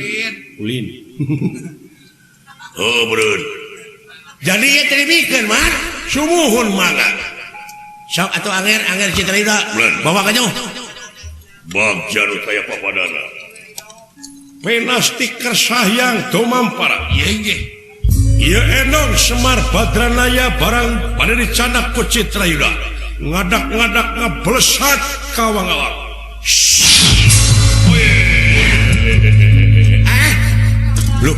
Ulin. Oh, beureun. Jadi ieu teh dibikeun mah sumuhun mangga. Sok atuh anger anger citra ida. Bawa ka jauh. Bagja nu kaya papadana. Penasti Kersahyang Tumampara. Ieu nggih. Ieu enong Semar Badranaya barang pada dicanak ku Citrayuda. Ngadak-ngadak ngablesat ka awang-awang. Eh. Loh.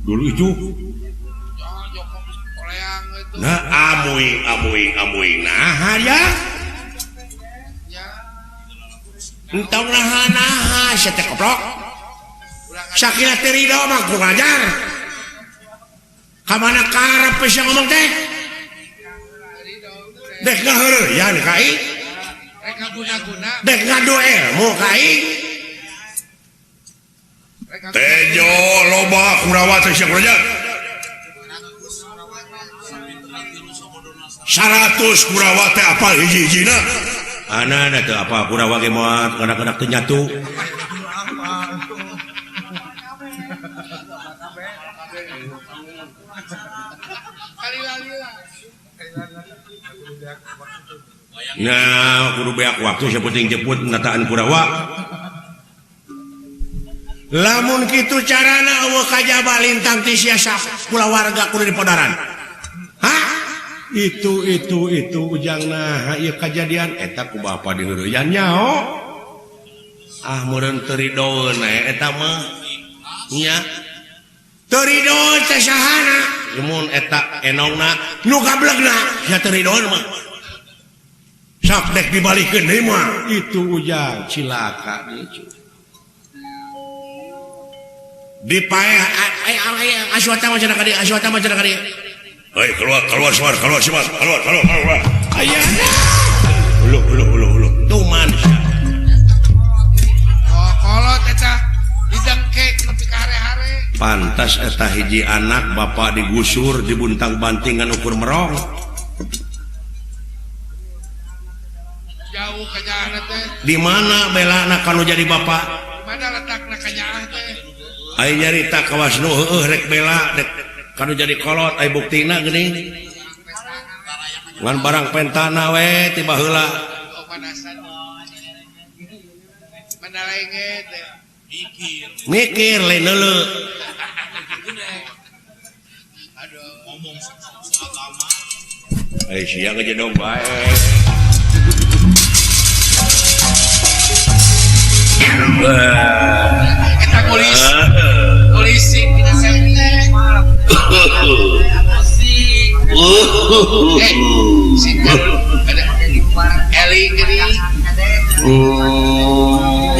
Dulu itu. Nah, amuing amuing amuing. Nah, ya. Entong naha naha sia teh koplok. Sakira teu ridho mah kurang ajar. Ka mana karep sia ngomong teh? Dek ngaheureuyan ka aing. Rek ngaguna-guna. Dek ngadu ilmu ka aing. Tejo loba Kurawa teh sia kurang ajar. 100 Kurawa teh apal hiji-hijina. Ana teu apa Kurawa ge moal kanak-kanak teu nyatu. Nah, kudu beak waktu sapenting jemput nataan Kurawa. Lamun kitu carana eueuh kajaba lintang ti sia kulawarga kudu dipodaran. Hah? Itu ujang nah ieu kajadian eta ku bapa diheureyan nyaho. Ah meureun teu ridoeun eta mah. Nya. Teu ridoeun teh sahana? Mun eta enongna nu gablegna sia teu ridoeun mah. Sok dek dibalikeun deui mah. Itu ujang cilaka dieu. Dipaeh Aswatama cenah ka dieu, Aswatama cenah ka dieu. Hei, keluar keluar Semar, keluar Semar, keluar keluar keluar. Aya. Uluh uluh uluh uluh. Tuman sia. Oh, kolot eta didengkek nepi ka hare-hare. Pantas eta hiji anak bapak digusur, dibuntang-banting ngan ukur merong. Jauh kanyaahna teh. Di mana belana kanu jadi bapak? Di mana letakna kanyaah teh? Ai nyarita kawas nu heueuh rek bela rek kanu jadi kolot ai buktina geuning. Ngan barang pentana we ti baheula. Oh, panasan. Manalenge teh. Mikir. Mikir lain neuleuh. Aduh, ngomong agama. Ai sia ngejedong bae. Eta polisi. Polisi dina sente. Sinten ada eling geuning.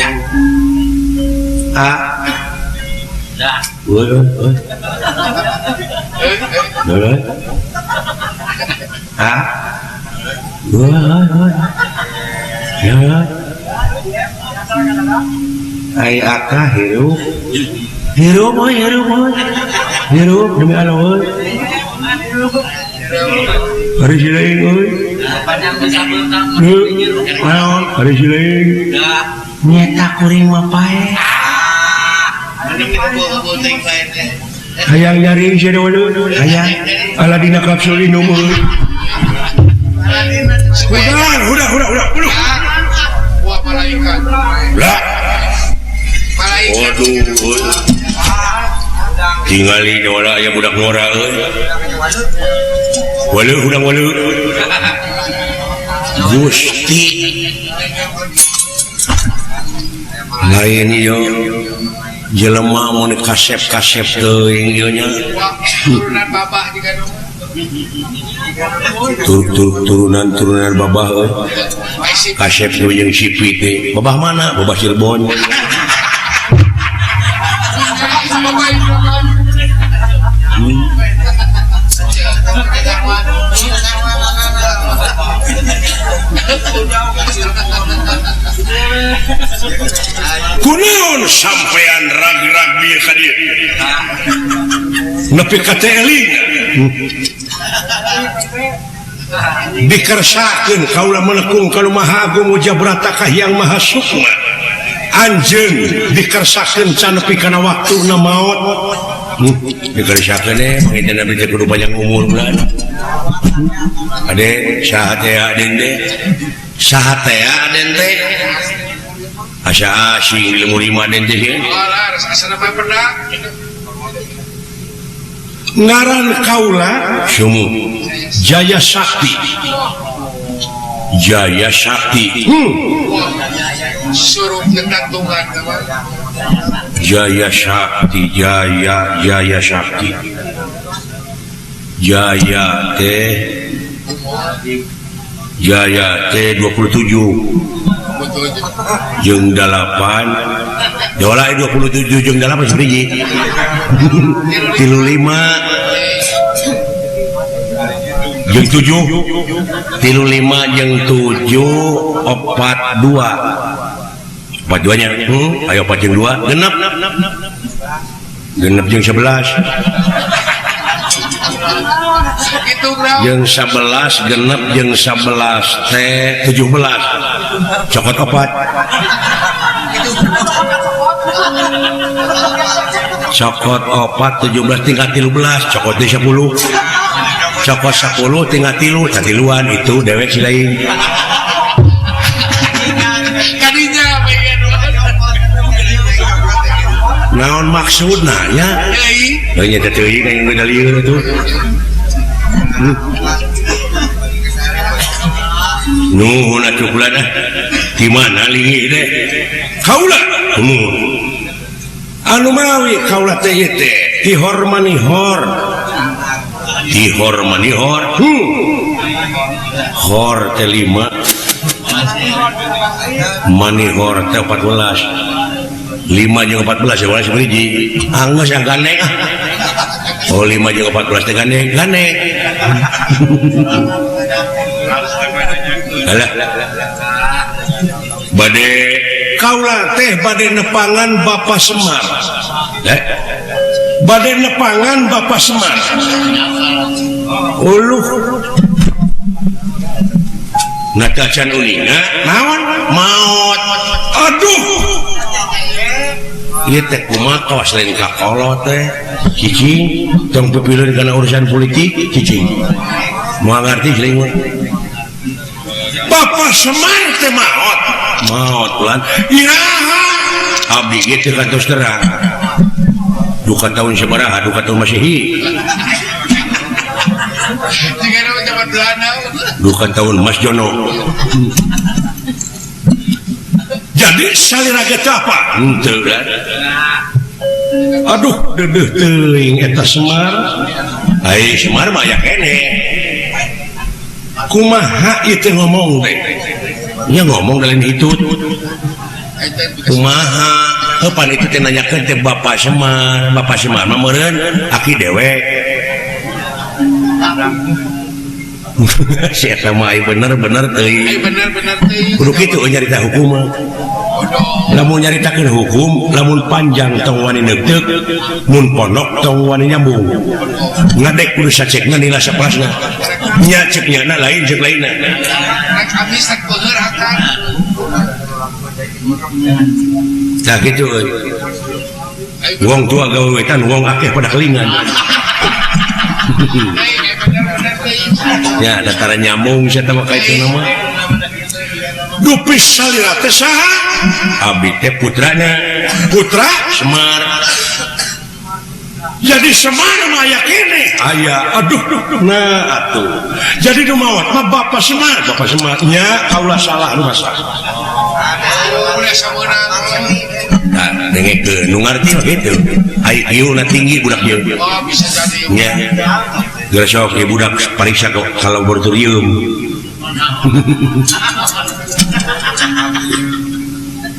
Ya. Ah. Dah. Euy euy. Euy. Ah. Euy euy. Ya. Ai akah hirup. Hirup euy, hirup euy. Hirup demi Allah euy. Hari silaing euy. Naon hari silaing. Nyeta kuring mah pae. Hayang nyari sia deui hayang Aladina kapsul inum euy. Udah udah udah udah. Wah malaikat. Lah. Malaikat. Waduh. Tingali nora aya budak nora euy. Waluh hudang waluh. Gusti. Lain ieu jelema mun kasep-kasep teuing ieu nya. Turunan babah jiga nu. Turunan babah euy. Kasep nu jeung sipit teh. Babah mana? Babah Cirebon. Kunaon sampean rag-rag bieu ka dieu? Nepi ka teh eling. Dikersakeun kaula menekung ka Maha Agung Ujabrata ka Hyang Maha Sukma. Anjeun dikersakeun can nepi kana waktuna maot. Dikersakeun eh mangitna abdi teh kudu panjang umur bulan. Ade saha teh aden teh? Saha teh aden teh? Asa asing di lemur imaden teh sieun. Ngaran kaula Sumu Jaya Sakti. Jaya Sakti. Suruh ngetantungan Jaya Sakti, Jaya Jaya Sakti. Jaya T Jaya T 27 jeung 8 dola 27 jeung 8 sabiji 35 jeung 7 35 jeung 7 42 42 nya ayo 4 jeung 2 genep genep jeung 11 jeung 11 genep jeung 11 teh 17 cokot opat cokot opat 17 tingkat 13 cokot 10 cokot 10 tingkat 3 catiluan itu dewek si lain naon maksudna nya nya teh teuing ka yang lieur itu nuhun atuh kula dah di mana linggih teh kaula anu mawi kaula teh ieu teh tihor manihor tihor manihor hor teh 5 manihor teh 14 5 jeung 14 ya belas hiji anggeus yang gandeng ah oh 5 jeung 14 teh gandeng gandeng alah bade kaula teh bade nepangan Bapak Semar bade nepangan Bapak Semar uluh natacan uninga naon maot aduh ieu teh kumaha kawas lain ka kolot teh cicing tong pipilun kana urusan politik cicing moal ngarti lain mah Bapak Semar teh maot maot ulan iraha abdi ge teu kantos terang duka tahun sabaraha duka tahun Masehi duka tahun Mas Jono jadi salira ge teh apa henteu kan aduh deudeuh teuing eta Semar ai Semar mah aya keneh kumaha ieu teh ngomong teh nya ngomong lain itu kumaha heuh pan itu teh nanyakeun teh Bapak Semar Bapak Semar mah meureun aki dewek si eta mah bener-bener teuing bener-bener teuing kudu kitu nyarita hukum mah lamun nyaritakeun hukum lamun panjang tong wani neuteup mun pondok tong wani nyambung ngadek kudu sacekna nila sapasna nya cek nyana lain cek lainna rek amis rek beuneur akan tah kitu euy wong tua gawewetan wong akeh pada kelingan ya datara nyambung sia teh mah ka itu nama dupi salira teh saha abdi teh putrana putra Semar jadi Semar mah aya keneh aya aduh nah atuh jadi nu maot mah Bapak Semar Bapak Semar nya kaula salah nu masalah nah dengekeun nu ngarti mah kitu ai ieu na tinggi budak ieu oh bisa jadi nya geus sok ieu budak pariksa ka laboratorium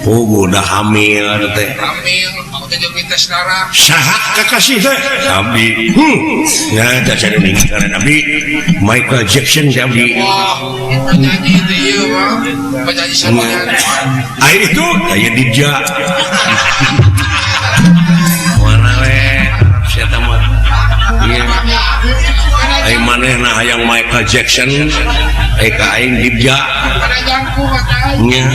oh udah hamil teh hamil teh jeung tes darah saha kakasih teh abdi nya teh cenah ningkaran abdi Michael Jackson teh abdi wah penyanyi teh ieu mah penyanyi sapoean ai itu aya Dija mana we sia teh mah ieu ai manehna hayang Michael Jackson ai ka aing Dija nya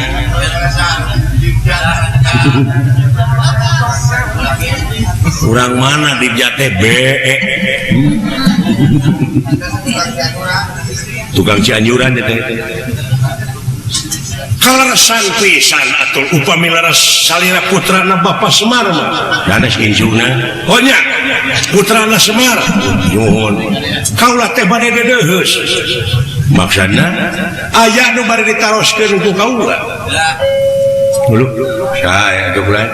urang mana Dija teh B tukang Cianjuran teh Kaleresan pisan atuh upami leres salira putrana Bapak Semar mah. Danes injungna. Oh nya, putrana Semar. Nuhun. Kaula teh bade dedeuheus. Maksudna aya nu bade ditaroskeun ku kaula. Dulu saya atuh ulah.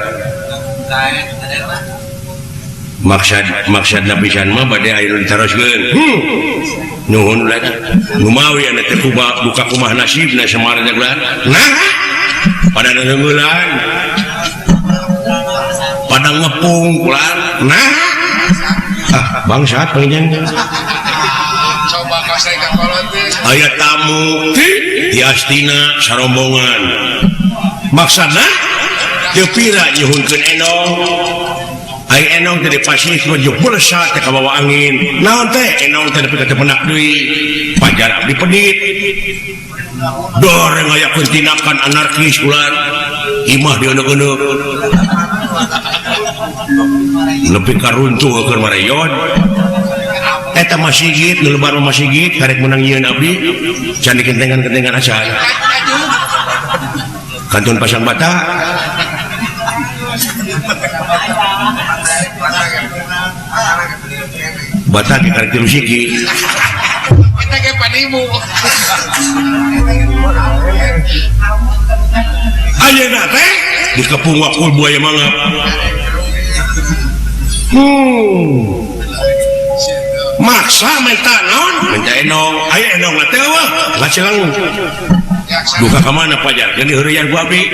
Maksad pisan mah bade aya nu ditaroskeun. Nuhun ulah teh. Lumawi anu teh buka kumaha nasibna Semar teh ulah. Nah, pada neungeulan. Pada ngepung ulah. Nah, ah bangsat pangjang. Coba kasih ka kolot teh. Aya tamu di Astina sarombongan. Maksudna teu pira nyuhunkeun enong. Ai enong teh dipasih menuju bulsa teh kabawa angin. Naon teh? Enong teh nepi ka teu penak deui. Pajar abdi pedit. Doreng aya tindakan anarkis ulah. Imah dieuneuh-euneuh. Nepi ka runtuh keur mareyon. Eta masjid, nu lebar masjid karek meunang nyieun abdi can dikentengan-kentengan acan. Kantun pasang bata. Bata di karek tilu siki. Eta ge panimu. Ayeuna teh dikepung wakul buaya mangap. Maksa minta naon? Minta enong. Aya enong teh eueuh. Ngacelang. Duka ka mana pajar? Jadi heureuyan ku abdi.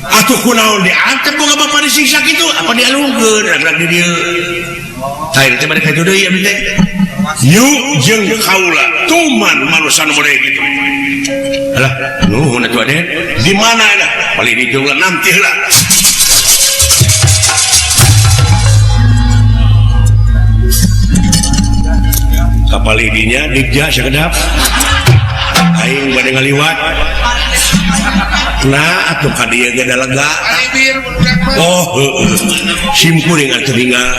Atuh kunaon diantep boga bapa disiksa kitu? Apa dialungkeun rag-rag di dieu. Tah teh bade ka ditu deui abdi teh. Yuk jeung kaula tuman manusa nu bade kitu. Alah, nuhun atuh Aden. Di mana dah? Paling ditu ulah nanti heula. Kapal idinya digja sakedap. Aing bade ngaliwat. Nah, atuh ka dieu ge da lega. Oh, heueuh. Sim kuring atuh tinggal.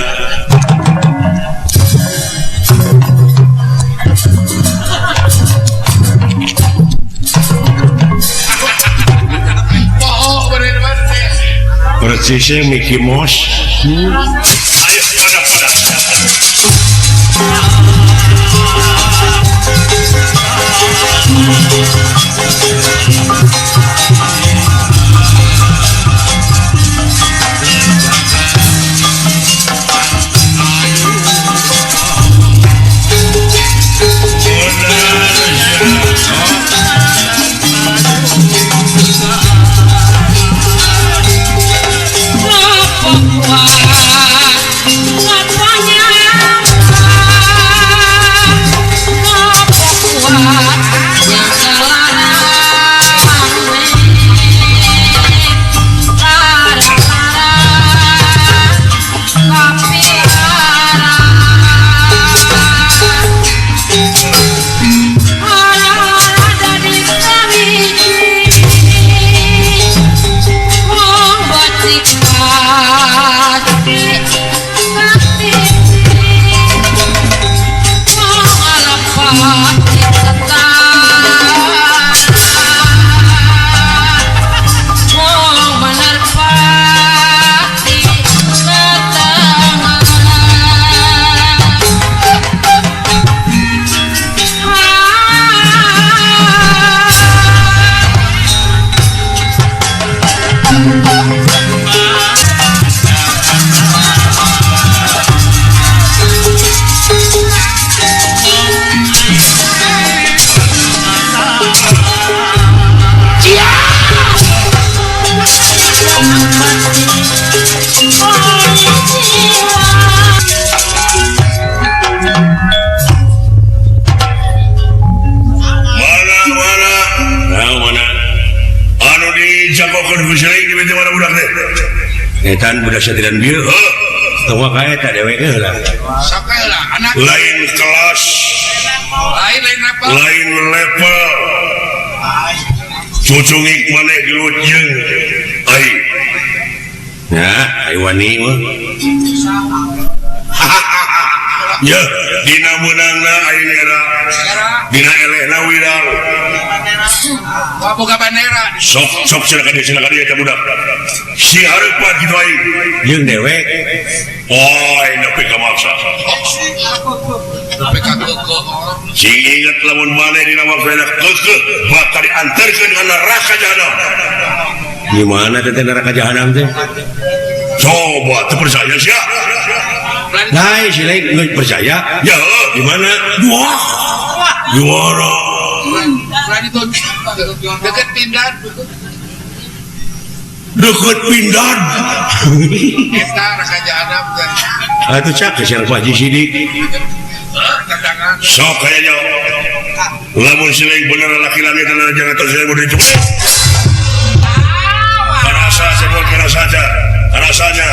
Persisnya Mickey Mouse. Ayo pada-pada. Etan budak satiran bieu. Tong kae eta dewek heula. Sok heula anak lain kelas. Lain lain apa? Lain level. Cucungik maneh gelut jeung ai. Nah, ai wani mah. Ya, dina meunangna aing era. Dina elehna wirang. Wah boga bandera. Sok sok silakan dia eta budak. Si hareupan kitu aing. Jeung dewek. Oh, nepi ka maksa. Nepi ka keukeuh. Sing inget lamun maneh dina waktu keukeuh bakal diantarkeun ka neraka jahanam. Gimana teh neraka jahanam teh? Coba teu percaya sia. Nah, si lain nggak percaya. Ya, gimana? Wah. Gimana? Deket pindan. Deket pindan. Eta neraka jahanam teh. Atuh cak siang Pak Haji Sidik. Sok kayaknya. Lamun si lain bener laki-laki tanah jangan terus saya mau dicoba. Rasa sebut saja rasanya.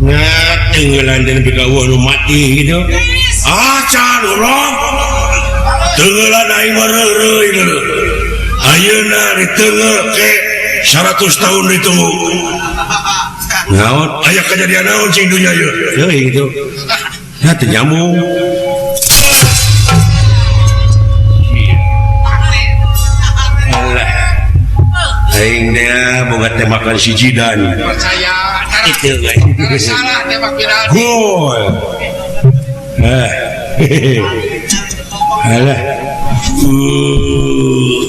Nah, tenggelan dan bikawah nu mati gitu. Acan goblok. Tenggelan aing mah reureuy gitu. Ayeuna diteunggeul ke 100 tahun ditunggu. Naon? Aya kejadian naon cing dunya ieu? Teuing gitu. Ya teu nyambung. Alah. Aing teh boga tembakan si Jidan. Percaya. Itu salah tembak Jidan. Gol. Alah.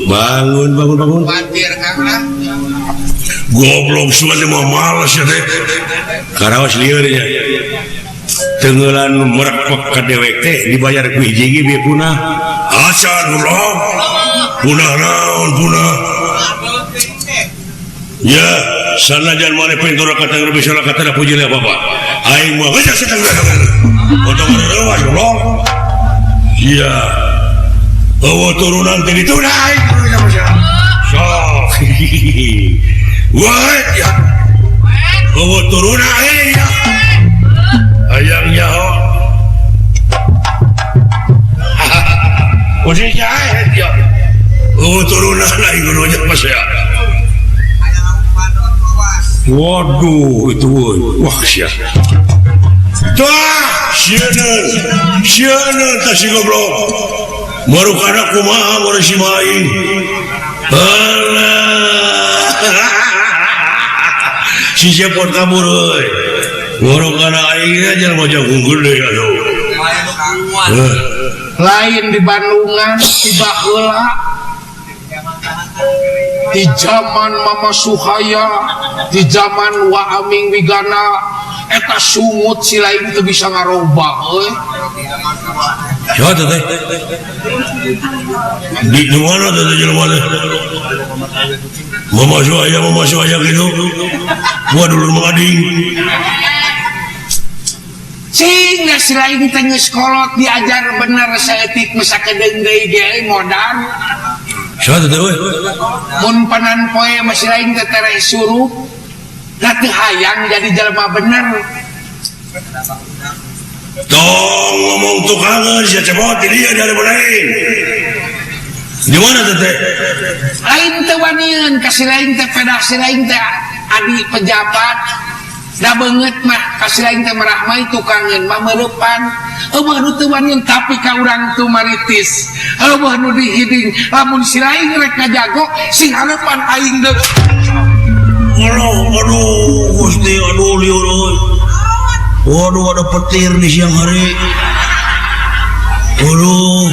Bangun bangun bangun. Bantir Kang lah. Goblok sugan teh mah males ya teh. Karaos lieur nya. Tenggelan merekpek ka dewek teh dibayar ku hiji ge bieu punah. Acan goblok. Punah naon punah. Ya, sanajan maneh pintur kata bisa kata puji lah bapak. Aing mah geus setan potong reuwas goblok. Iya. Eueuh turunan teh ditu aing sok. Wah, ya. Eueuh turunan aing ya. Hayang nyaho. Uji jahe ya. Eueuh turunan aing kudu pas ya. Waduh, itu wah sia. Tah, sieun. Sieun tah si goblok. Marukana kumaha mun si maing. Alah. Si cepot kabur euy. Marukana aing aja mau jagung gede atuh. Lain di Bandungan, di baheula. Di zaman Mama Suhaya, di zaman Wa Aming Wigana, eta sungut si lain teu bisa ngarobah euy. Siapa teh? Di mana teh jelema teh? Mama Suhaya gitu. Gua dulur mengading. Cing si lain teh geus kolot diajar bener saeutik mah sakedeung deui ge modal. Siapa teh euy? Mun panan poe masih lain teh tereh suruh. Da teu hayang jadi jelema bener. Tong ngomong tukangan sia cepot di dia dari lain. Di mana teh? Lain teu wanian ka si lain teh pedah si lain teh adi pejabat. Da beungeut mah ka si lain teh merahmai tukangeun mah meureupan. Eueuh nu teu wanian tapi ka urang tu maritis. Eueuh nu dihiding lamun si lain rek ngajago si hareupan aing deui. Aduh, aduh, Gusti, aduh liur euy. Waduh, ada petir di siang hari. Waduh,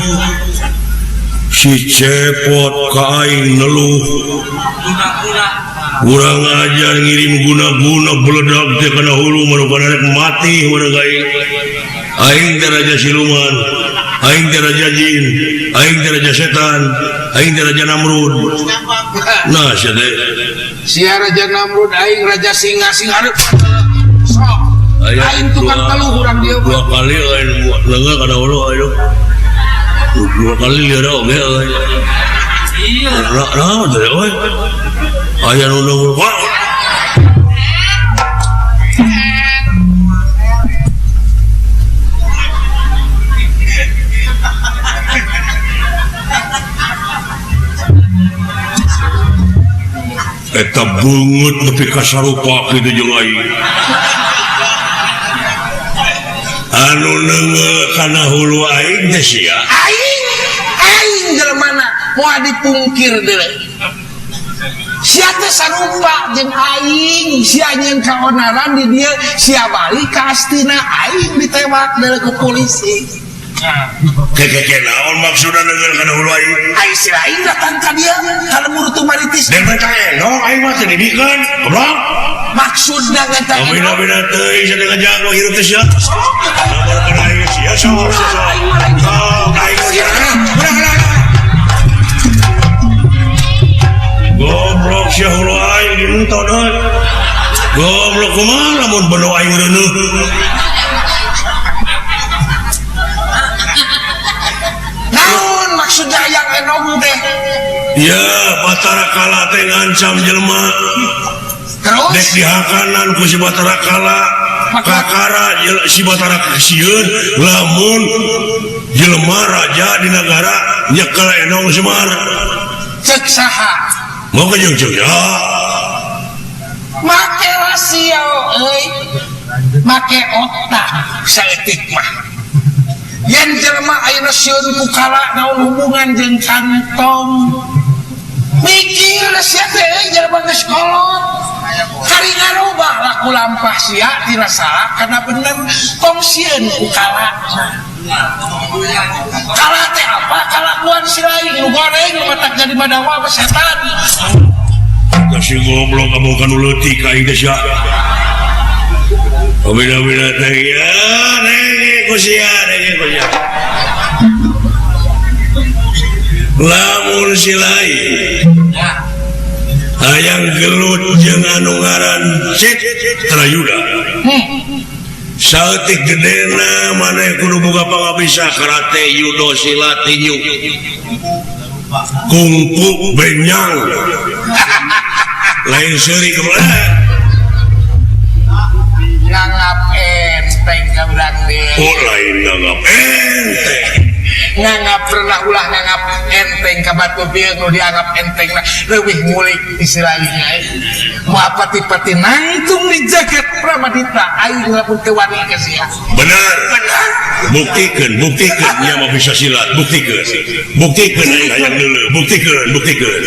si cepot ka aing neluh. Urang ajar ngirim guna-guna beledak teh kana hulu marukana rek mati urang aing. Aing teh raja siluman, aing teh raja jin, aing teh raja setan, aing teh raja Namrud. Nah, sia teh. Sia raja Namrud, aing raja singa, sing hareup. Sok. Aing tukang teluh urang dieu. Dua kali aing leungeuh kana hulu aing. Dua kali lieur oge euy. Iya. Naon teh euy? Aya nu nunggu. Eta beungeut nepi ka sarupa kitu jeung aing. Anu neungeul kana hulu aing teh sia. Aing, aing jelemana moal dipungkir deui. Sia teh sarupa jeung aing, sia nyeun kaonaran di dieu, sia balik ka astina aing ditewak deui ku polisi. Keke naon maksudna neungeul kana hulu aing? Aing si aing datang ka dieu ka lembur Tumaritis. Dan teh eno aing mah teu didikeun, goblok. Maksudna ngan bina-bina teuing sia ngajago hirup teh sia. Nomor kana aing sia sok sok. Sok aing sia. Goblok sia hulu aing dientot euy. Goblok kumaha lamun beno aing reuneuh. Naon maksudna yang enom teh? Ya, Batara Kala teh ngancam jelema. Terus dek dihakanan ku si Batara Kala. Kakara si Batara sieun lamun jelema raja di nagara nyekel enong Semar. Cek saha? Mau ke jeung cek ya. Make rasio euy. Make otak saeutik mah. Yen jelema ayeuna sieun ku kala naon hubungan jeung kantong. Mikir sia teh euy jelema geus kolot. Kari ngarobah laku lampah sia tina salah kana bener tong sieun ku kala. Kala teh apa? Kalakuan si lain nu goreng nu matak jadi madawa setan. Kasih goblok kamu kanu leutik aing teh sia. Bina-bina teh ya nenge ku sia nenge ku sia. Lamun si lain hayang gelut jeung anu ngaran Cek Trayuda. Saeutik gedena maneh kudu boga pangabisa karate, judo, silat, tinju, kungfu, benyang. Lain seuri kumaha? Nganggap enteng ka urang teh. Oh, lain nganggap enteng. Nganggap pernah ulah nganggap enteng ka batu bieu nu dianggap enteng lah leuwih ngulik istilahnya. Moal pati-pati nangtung di jagat Pramadita aing lamun teu wani ka sia. Bener. Bener. Buktikeun, buktikeun nya mah bisa silat, buktikeun. Buktikeun aing hayang deuleu, buktikeun, buktikeun.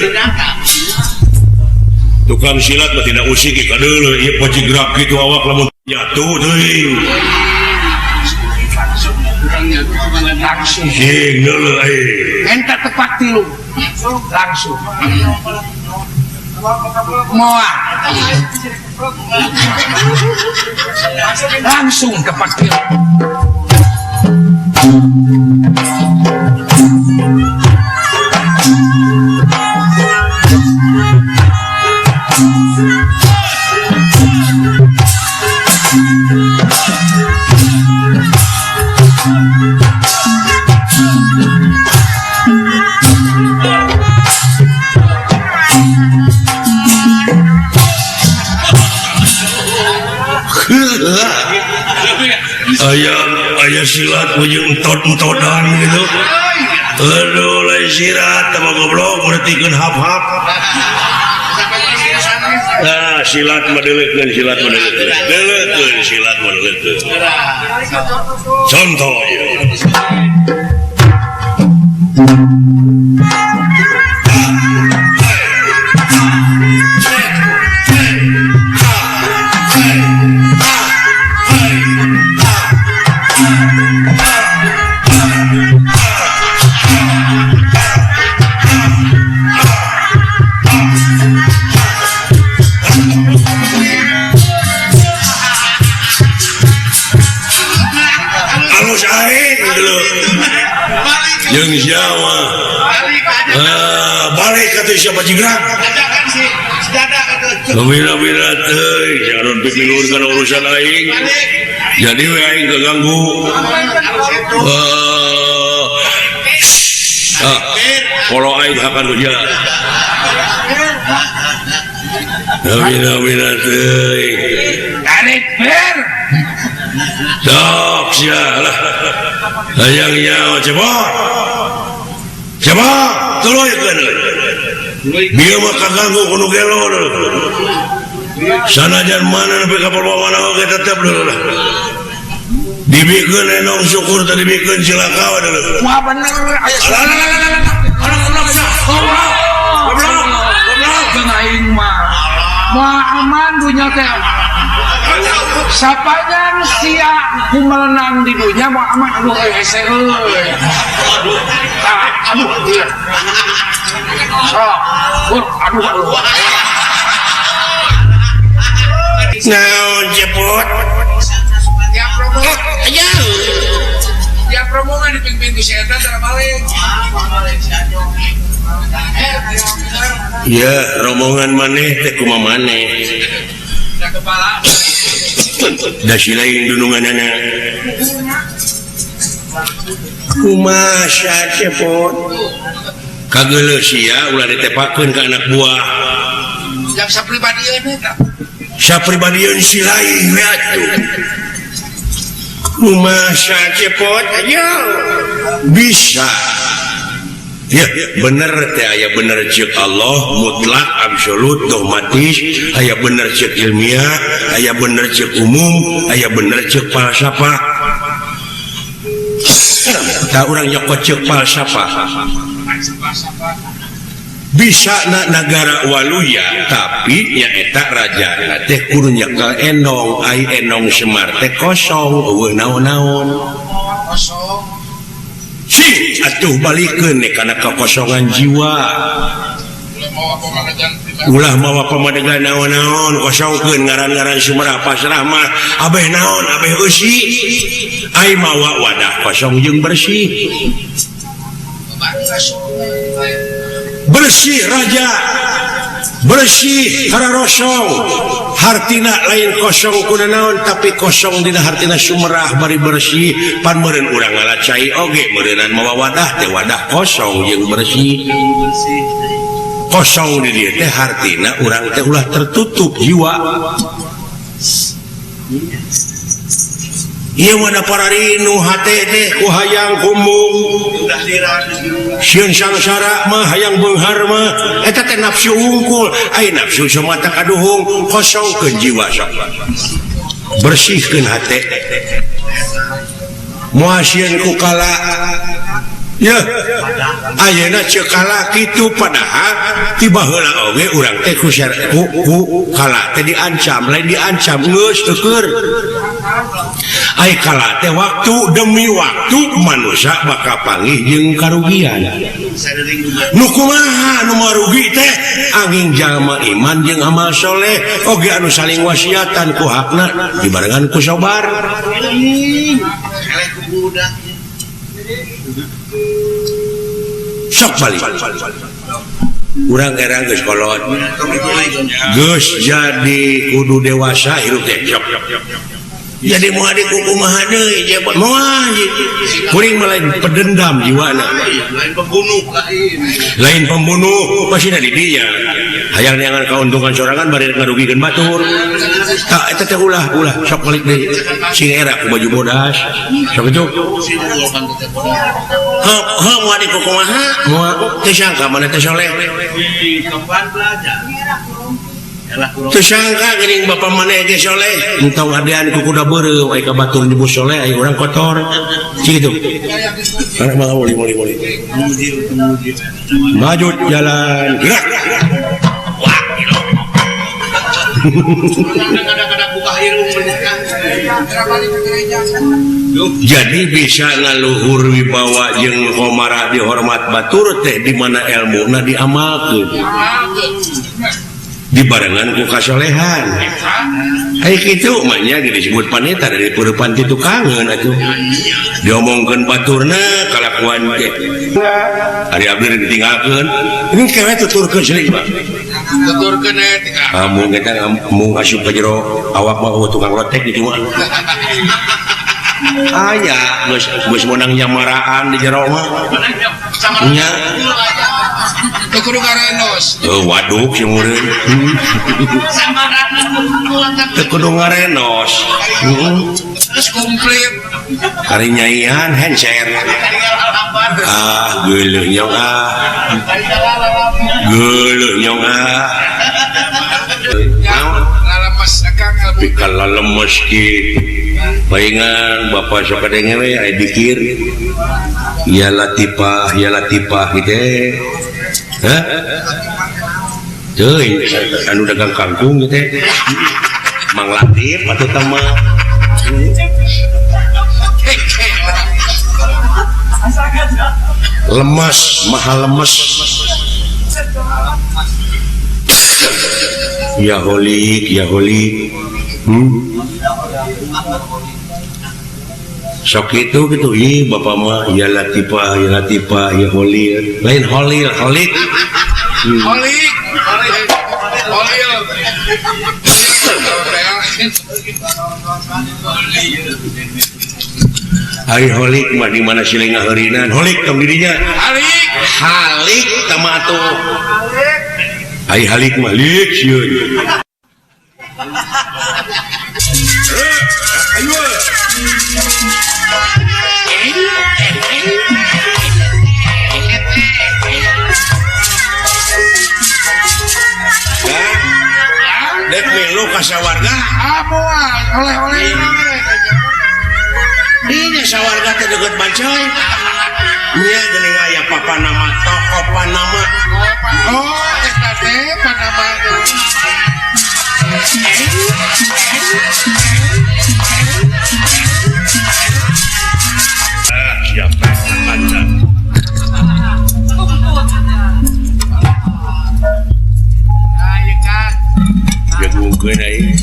Tukang silat mah tidak usik ka deuleu ieu pojigrak kitu awak lamun jatuh teuing. Langsung. Sing deuleu aing. Enta tepak tilu. Langsung. Moal. Langsung tepak tilu. Ayah silat ujung entot-entotan gitu. Aduh, lain silat sama goblok mertikeun hap-hap. Nah, silat mah deuleukeun, silat mah deuleukeun. Deuleukeun silat mah deuleukeun. Contoh ieu. Jeung siapa? Balik kata siapa jingrak? Bina-bina teuing, jangan pipilun kana urusan aing. Jadi we aing keganggu. Kalau aing akan kerja. Bina-bina teuing. Tarik ber. Sok sia lah. Hayang nyawa cebok. Cebok, tuluykeun euy. Bieu mah kaganggu kudu gelo. Sanajan mana nepi ka mana oge tetep dulu. Dibikeun enong syukur teh dibikeun cilaka we dulu. Wah bener aya. Goblok aing mah. Moal aman dunya teh. Sapanjang sia ku melenang di dunya moal aman aduh euy hese euy. Aduh ieu. Sok, aduh aduh. Naon cepot? Tiap promo aja. Tiap rombongan dipimpin ku si eta tara balik. Ya, rombongan maneh teh kumaha maneh. Da kepala. Da si lain dununganana. Kumaha cepot? Kageuleuh sia ulah ditepakeun ka anak buah. Jang sapribadieun eta. Sapribadieun si lain we atuh. Kumaha cepot aja bisa. Ya bener teh aya bener ceuk Allah mutlak absolut dogmatis, aya bener ceuk ilmiah, aya bener ceuk umum, aya bener ceuk falsafah. Tah urang nyokot ceuk falsafah. Bisa na nagara waluya tapi nyaeta raja teh kudu nyekel enong, ai enong Semar teh kosong eueuh naon-naon. Kosong. Sing atuh balikeun kana kekosongan jiwa. Ulah mawa pamadegan naon-naon kosongkeun ngaran-ngaran Sumerah pasrah mah abeh naon abeh eusi. Ai mawa wadah kosong jeung bersih. Bersih raja, bersih kararosong. Hartina lain kosong kuna naon tapi kosong dina hartina Sumerah bari bersih pan meureun urang ngala cai oge meureunan mawa wadah teh wadah kosong jeung bersih. Kosong di dieu teh hartina urang teh ulah tertutup jiwa. Ieu mah da pararinu hate teh ku hayang kumbung. Sieun sangsara mah hayang beunghar mah eta teh nafsu wungkul. Ai nafsu samata kaduhung kosongkeun jiwa sok. Bersihkeun hate. Moal sieun ku kala. Ya, ayeuna ceuk kala kitu padahal ti baheula oge urang teh ku kala teh diancam, lain diancam geus teueur. Ai kala teh waktu demi waktu manusia bakal panggih jeung karugian. Nu kumaha nu marugi teh angin jalma iman jeung amal soleh oge anu saling wasiatan ku hakna dibarengan ku sabar. Sok balik. Urang era geus kolot. Geus jadi kudu dewasa hirup teh sok. Jadi moal dikukumaha deui jebot moal. Kuring mah lain pedendam jiwana. Lain pembunuh lain. Lain pembunuh pasti da di dinya. Hayang neangan kauntungan sorangan bari ngarugikeun batur. Tah eta teh ulah ulah sok balik deui. Sing era ku baju bodas. Sok itu. Heuh heuh moal dikukumaha moal teu sangka maneh teh soleh. Kapan belajar? Teu sangka geuning bapa maneh ge soleh. Entong adean ku kuda beureum ai ka batur nyebut soleh ai urang kotor. Cik kitu. Anak mah moli moli moli. Maju jalan gerak. Wah, gila. Jadi bisa ngaluhur wibawa jeung komara dihormat batur teh di mana ilmuna diamalkeun. Dibarengan ku kasolehan. Ai kitu mah nya disebut panita dari peurepan ti tukangeun atuh. Diomongkeun baturna kalakuan teh. Ari abdi ditinggalkeun. Ini kewe tuturkeun seuling mah. Tuturkeun we tinggal. Amun eta mung asup ka jero awak mah eueuh tukang lotek di mah. Aya geus geus meunang nyamaraan di jero mah. Nya. Teu kudu ngarenos. Heuh waduk si mureun. Teu kudu ngarenos. Terus komplit. Kari nyaian hencer. Ah geuleuh nyong ah. Geuleuh nyong ah. Lalemes akang pikal lalemes kitu. Paingan bapak sok kadenge we aya dikir. Ya latifah gitu. Hah? Teuing anu dagang kangkung gitu. Mang Latif atau tama. Lemes, mahal lemes. Ya holik, ya holik. Sok itu gitu, ih bapak mah ya latifah, ya latifah, ya holil. Lain holil, holik. Holik, holik, holil. Ari holik mah di mana silih ngaheurinan. Holik tong dirinya. Halik, halik tama atuh. Ari halik mah lik sieun. Ayo. Dek milu ka sawarga. Ah moal, oleh-oleh. Ini sawarga teh deukeut Bancoy. Nya geuning aya papanama toko Panama. Oh, eta teh Panama. Ah, siapa kaca. Ayo Kang. Jagungkeun aing.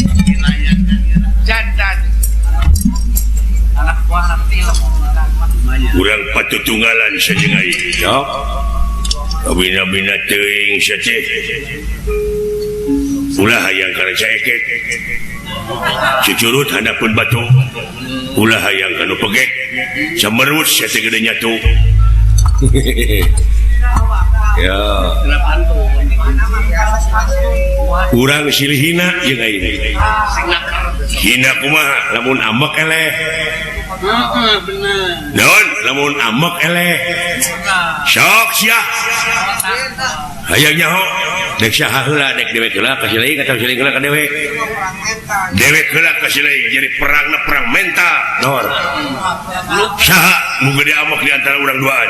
Jantan. Urang patutunggalan sajeng aing. Ya. Kabina-bina teuing sia teh. Ulah hayang kana caeket. Cucurut handapeun batu. Ulah hayang kana pegek. Samerut sia teh gede nyatu. Ya. Urang silih hina jeung aing. Hina kumaha lamun ambek eleh. Heeh, bener. Naon lamun ambek eleh. Sok sia. Hayang nyaho dek saha heula dek dewek heula ka si lain atawa si lain heula ka dewek. Dewek heula ka si lain jadi perangna perang mental. Dor. Saha nu gede ambek di antara urang duaan?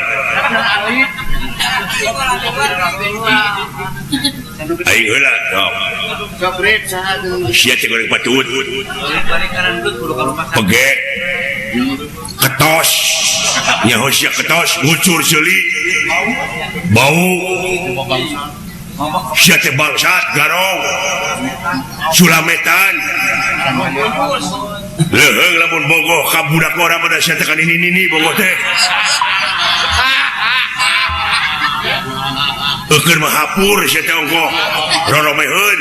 Aing heula sok. Sia teh goreng patut. Pegek. Ketos. Nyaho sia ketos ngucur seuli. Bau. Sia teh bangsat garong. Sulametan. Leuheung lamun bogoh ka budak ora pada sia teh kan ini bogoh teh. Eukeun mah hapur sia teh ongkoh. Roromeheun.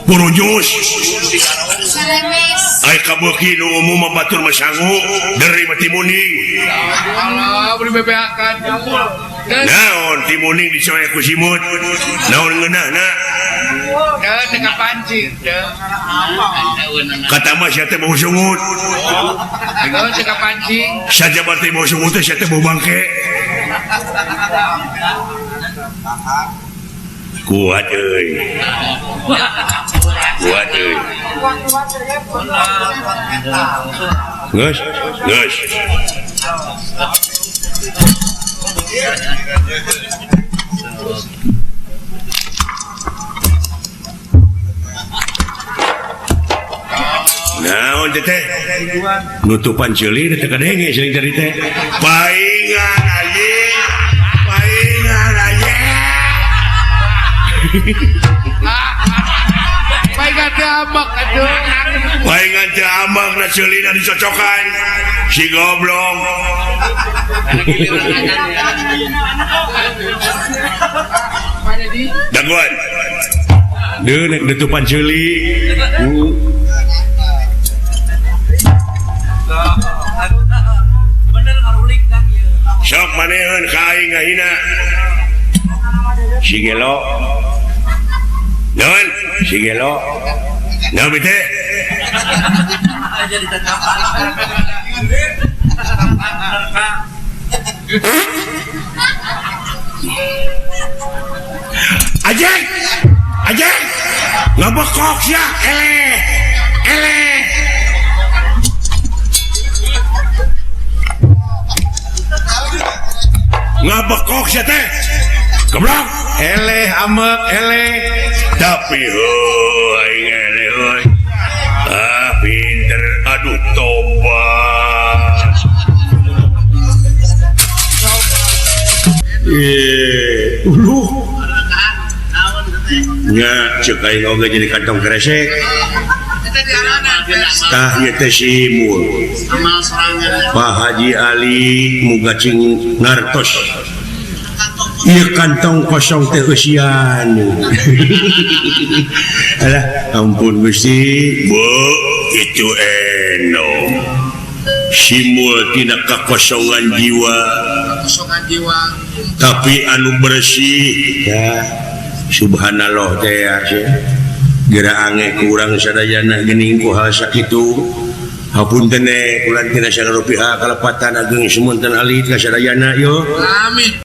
Purujus. Ai kabeuki nu umum mah batur mah sangu, deuri mah timuning. Allah beli bebeakan. Naon timuning dicoek ku simut. Naon ngeunahna? Teu teu kapancing teu. Kata mah sia teh bau sungut. Teu teu kapancing. Sajabar teh bau sungut teh sia teh bau bangke. Kuat euy. Kuat euy. Geus, geus. Naon teh teh? Nutupan ceuli teh kadenge seuling tadi teh. Paingan anjing. Paingan anjing. Paingan teh ambek atuh. Paingan teh ambek na ceulina dicocokan. Si goblok. Daguan. Deun nek nutupan ceuli. Bener ngarulik kan ieu. Sok maneun ka aing ngahina. Si gelo. Naon? Si gelo. Naon teh? Ajeng ajeng ngabekok sia eleh eleh ngabekok sia teh goblok eleh amek eleh tapi heuh aing eleh euy ah pinter aduh tobat uluh nya ceuk aing oge jadi kantong kresek tah ieu teh si Imul Pak Haji Ali muga cing ngartos ieu kantong kosong teh eusian. Alah ampun Gusti bu itu eno simul tina kakosongan jiwa tapi anu bersih ya subhanallah teh ya geura ange kurang sadayana geuning ku hal sakitu hapunten kula tina sagala pihak kalepatan ageng semunten alit ka sadayana yo amin.